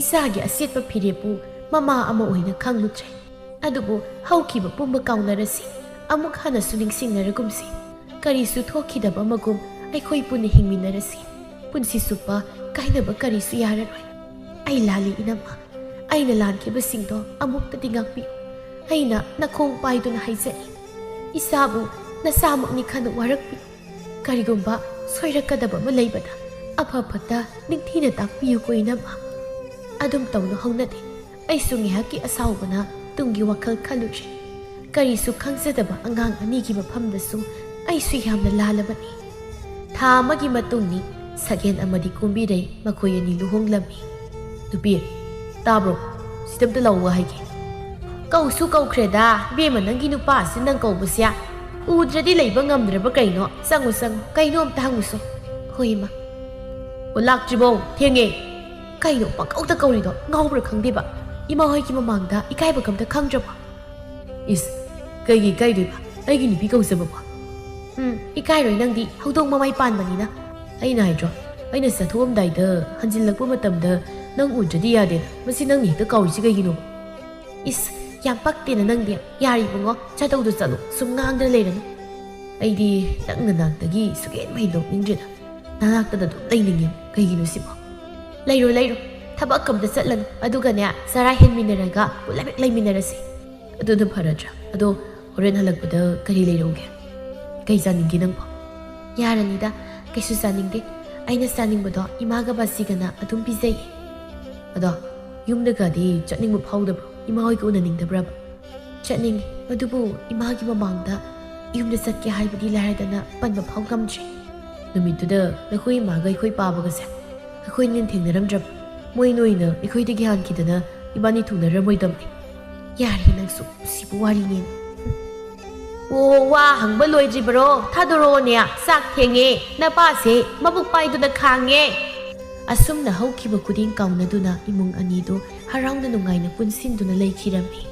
ꯏꯆꯥꯒꯤ ꯑꯆꯦꯠꯄ ꯐꯤꯔꯦꯞꯄꯨ ꯃꯃꯥ ꯑꯃ ꯑꯣꯏꯅ ꯈꯪꯂꯨꯗ꯭ꯔꯦ꯫ ꯑꯗꯨꯕꯨ ꯍꯧꯈꯤꯕ ꯄꯨꯝꯕ ꯀꯥꯎꯅꯔꯁꯤ, ꯑꯃꯨꯛ ꯍꯟꯅꯁꯨ ꯅꯤꯡꯁꯤꯡꯅꯔꯒꯨꯝꯁꯤ꯫ ꯀꯔꯤꯁꯨ ꯊꯣꯛꯈꯤꯗꯕ ꯑꯃꯒꯨꯝ ꯑꯩꯈꯣꯏ ꯄꯨꯟꯅ ꯍꯤꯡꯃꯤꯟꯅꯔꯁꯤ꯫ ꯄꯨꯟꯁꯤ ꯆꯨꯞꯄ ꯀꯥꯏꯅꯕ ꯀꯔꯤꯁꯨ ꯌꯥꯔꯔꯣꯏ꯫ ꯑꯩ ꯂꯥꯜꯂꯤ ꯏꯅꯝꯃ꯫ ꯑꯩꯅ ꯂꯥꯟꯈꯤꯕꯁꯤꯡꯗꯣ ꯑꯃꯨꯛꯇꯗꯤ ꯉꯥꯛꯄꯤꯌꯨ꯫ ꯑꯩꯅ ꯅꯈꯣꯡ ꯄꯥꯏꯗꯨꯅ ꯍꯥꯏꯖꯔꯤ, ꯏꯁꯥꯕꯨ ꯅꯁꯥꯃꯛꯅꯤ ꯈꯟꯅ ꯋꯥꯔꯛꯄꯤꯌꯨ꯫ ꯀꯔꯤꯒꯨꯝꯕ ꯁꯣꯏꯔꯛꯀꯗꯕ ꯑꯃ ꯂꯩꯕꯗ ꯑꯐ ꯐꯠꯇ ꯅꯤꯡꯊꯤꯅ ꯇꯥꯛꯄꯤꯌꯨꯀꯣ ꯏꯅꯝꯃ꯫ ꯑꯗꯨꯝ ꯇꯧꯅ ꯍꯧꯅꯗꯦ꯫ ꯑꯩꯁꯨ ꯉꯥꯏꯍꯥꯛꯀꯤ ꯑꯁꯥꯎꯕꯅ ꯇꯨꯡꯒꯤ ꯋꯥꯈꯜ ꯈꯜꯂꯨꯔꯦ꯫ ꯀꯔꯤꯁꯨ ꯈꯪꯖꯗꯕ ꯑꯉꯥꯡ ꯑꯅꯤꯒꯤ ꯃꯐꯝꯗꯁꯨ ꯑꯩꯁꯨ ꯌꯥꯝꯅ ꯂꯥꯜꯂꯕꯅꯤ꯫ ꯊꯥ ꯑꯃꯒꯤ ꯃꯇꯨꯡꯅꯤ, ꯁꯒꯦꯟ ꯑꯃꯗꯤ ꯀꯨꯝꯕꯤꯔꯩ ꯃꯈꯣꯏ ꯑꯅꯤ ꯂꯨꯍꯣꯡꯂꯝꯃꯤ꯫ ꯅꯨꯄꯤ, ꯇꯥꯕ꯭ꯔꯣ? ꯁꯤꯗ ꯑꯝꯇ ꯂꯥꯛꯑꯣ ꯍꯥꯏꯒꯦ꯫ ꯀꯧꯁꯨ ꯀꯧꯈ꯭ꯔꯦꯗ, ꯏꯕꯦꯝꯃ, ꯅꯪꯒꯤ ꯅꯨꯄꯥꯁꯤ ꯅꯪ ꯀꯧꯕꯁꯦ ꯎꯗ꯭ꯔꯗꯤ ꯂꯩꯕ ꯉꯝꯗ꯭ꯔꯕ ꯀꯩꯅꯣ? ꯆꯪꯉꯨ, ꯆꯪꯉꯨ, ꯀꯩꯅꯣ ꯑꯝꯇ ꯍꯪꯉꯨꯁꯣ꯫ ꯍꯣꯏ, ꯏꯃꯥ꯫ ꯑꯣ, ꯂꯥꯛꯇ꯭ꯔꯤꯕꯣ? ꯊꯦꯡꯉꯦ꯫ ꯀꯩꯅꯣ ꯄꯪꯀꯧꯗ ꯀꯧꯔꯤꯗꯣ? ꯉꯥꯎꯕ꯭ꯔꯥ ꯈꯪꯗꯦꯕ꯫ ꯏꯃꯥ ꯍꯣꯏꯒꯤ ꯃꯃꯥꯡꯗ ꯏꯀꯥꯏꯕꯒ ꯑꯝꯇ ꯈꯪꯗ꯭ꯔꯕꯣ? ꯏꯁ, ꯀꯩꯒꯤ ꯏꯀꯥꯏꯗꯣꯏꯕ? ꯑꯩꯒꯤ ꯅꯨꯄꯤ ꯀꯧꯖꯕꯕꯣ? ꯎꯝ, ꯏꯀꯥꯏꯔꯣꯏ ꯅꯪꯗꯤ, ꯍꯧꯗꯣꯡ ꯃꯃꯥꯏ ꯄꯥꯟꯕꯅꯤꯅ꯫ ꯑꯩꯅ ꯍꯥꯏꯗ꯭ꯔꯣ, ꯑꯩꯅ ꯆꯠꯊꯣꯛꯑꯝꯗꯥꯏꯗ ꯍꯟꯖꯤꯜꯂꯛꯄ ꯃꯇꯝꯗ ꯅꯪ ꯎꯗ꯭ꯔꯗꯤ ꯌꯥꯗꯦꯅ꯫ ꯃꯁꯤ ꯅꯪꯅ ꯍꯦꯛꯇ ꯀꯥꯎꯔꯤꯁꯤ ꯀꯩꯒꯤꯅꯣ? ꯏꯁ, ꯌꯥꯝ ꯄꯛꯇꯦꯅ ꯅꯪꯗꯤ꯫ ꯌꯥꯔꯦ ꯏꯕꯨꯡꯉꯣ, ꯆꯠꯇꯧꯗꯣ ꯆꯠꯂꯣ, ꯁꯨꯝ ꯉꯥꯡꯗꯅ ꯂꯩꯔꯅꯨ꯫ ꯑꯩꯗꯤ ꯅꯪ ꯅꯅꯥꯛꯇꯒꯤ ꯁꯨꯛꯍꯦꯟ ꯍꯦꯟꯗꯣꯛꯅꯤꯡꯗ꯭ꯔꯦꯗ꯫ ꯅꯅꯥꯛꯇꯗ ꯑꯗꯨꯝ ꯂꯩꯅꯤꯡꯉꯦ꯫ ꯀꯩꯒꯤꯅꯣ ꯁꯤꯕꯣ? ꯂꯩꯔꯣ, ꯂꯩꯔꯣ꯫ ꯊꯕꯛ ꯑꯝꯇ ꯆꯠꯂꯅꯨ꯫ ꯑꯗꯨꯒꯅꯦ, ꯆꯔꯥ ꯍꯦꯟꯃꯤꯟꯅꯔꯒ ꯄꯨꯂꯞ ꯍꯦꯛ ꯂꯩꯃꯤꯟꯅꯔꯁꯤ꯫ ꯑꯗꯨꯅ ꯐꯔꯗ꯭ꯔꯥ? ꯑꯗꯣ ꯍꯣꯔꯦꯟ ꯍꯜꯂꯛꯄꯗ ꯀꯔꯤ ꯂꯩꯔꯛꯎꯒꯦ? ꯀꯩ ꯆꯥꯅꯤꯡꯒꯦ ꯅꯪꯕꯣ? ꯌꯥꯔꯅꯤꯗ, ꯀꯩꯁꯨ ꯆꯥꯅꯤꯡꯗꯦ꯫ ꯑꯩꯅ ꯆꯥꯅꯤꯡꯕꯗꯣ ꯏꯃꯥꯒ ꯕꯥꯁꯤꯒꯅ ꯑꯗꯨꯝ ꯄꯤꯖꯩꯌꯦ꯫ ꯑꯗꯣ ꯌꯨꯝꯗꯒꯗꯤ ꯆꯠꯅꯤꯡꯕ ꯐꯥꯎꯗꯕ꯭ꯔꯣ? ꯏꯃꯥ ꯍꯣꯏꯒ ꯎꯅꯅꯤꯡꯗꯕ꯭ꯔꯕ? ꯆꯠꯅꯤꯡꯉꯤ, ꯑꯗꯨꯕꯨ ꯏꯃꯥꯒꯤ ꯃꯃꯥꯡꯗ ꯌꯨꯝꯗ ꯆꯠꯀꯦ ꯍꯥꯏꯕꯗꯤ ꯂꯥꯏꯔꯗꯅ ꯄꯟꯕ ꯐꯥꯎ ꯉꯝꯗ꯭ꯔꯤ꯫ ꯅꯨꯃꯤꯠꯇꯨꯗ ꯅꯈꯣꯏ ꯏꯃꯥꯒ ꯑꯩꯈꯣꯏ ꯄꯥꯕꯒꯁꯦ ꯑꯩꯈꯣꯏꯅ ꯊꯦꯡꯅꯔꯝꯗ꯭ꯔꯕ? ꯃꯣꯏꯅ ꯑꯣꯏꯅ ꯑꯩꯈꯣꯏꯗꯒꯤ ꯍꯥꯟꯈꯤꯗꯅ ꯏꯕꯥꯅꯤ ꯊꯨꯡꯅꯔꯝꯃꯣꯏꯗꯕꯅꯤ꯫ ꯌꯥꯔꯦ ꯅꯪꯁꯨ, ꯁꯤꯕꯨ ꯋꯥꯔꯤꯅꯦꯅ꯫ ꯑꯣ, ꯋꯥ ꯍꯪꯕ ꯂꯣꯏꯗ꯭ꯔꯤꯕꯔꯣ? ꯊꯥꯗꯣꯔꯛꯑꯣꯅꯦ, ꯆꯥꯛ ꯊꯦꯡꯉꯦ꯫ ꯅꯄꯥꯁꯦ ꯃꯕꯨꯛ ꯄꯥꯏꯗꯨꯅ ꯈꯥꯡꯉꯦ꯫ ꯑꯁꯨꯝꯅ ꯍꯧꯈꯤꯕ ꯈꯨꯗꯤꯡ ꯀꯥꯎꯅꯗꯨꯅ ꯏꯃꯨꯡ ꯑꯅꯤꯗꯨ ꯍꯔꯥꯎꯅ ꯅꯨꯡꯉꯥꯏꯅ ꯄꯨꯟꯁꯤꯟꯗꯨꯅ ꯂꯩꯈꯤꯔꯝꯃꯤ꯫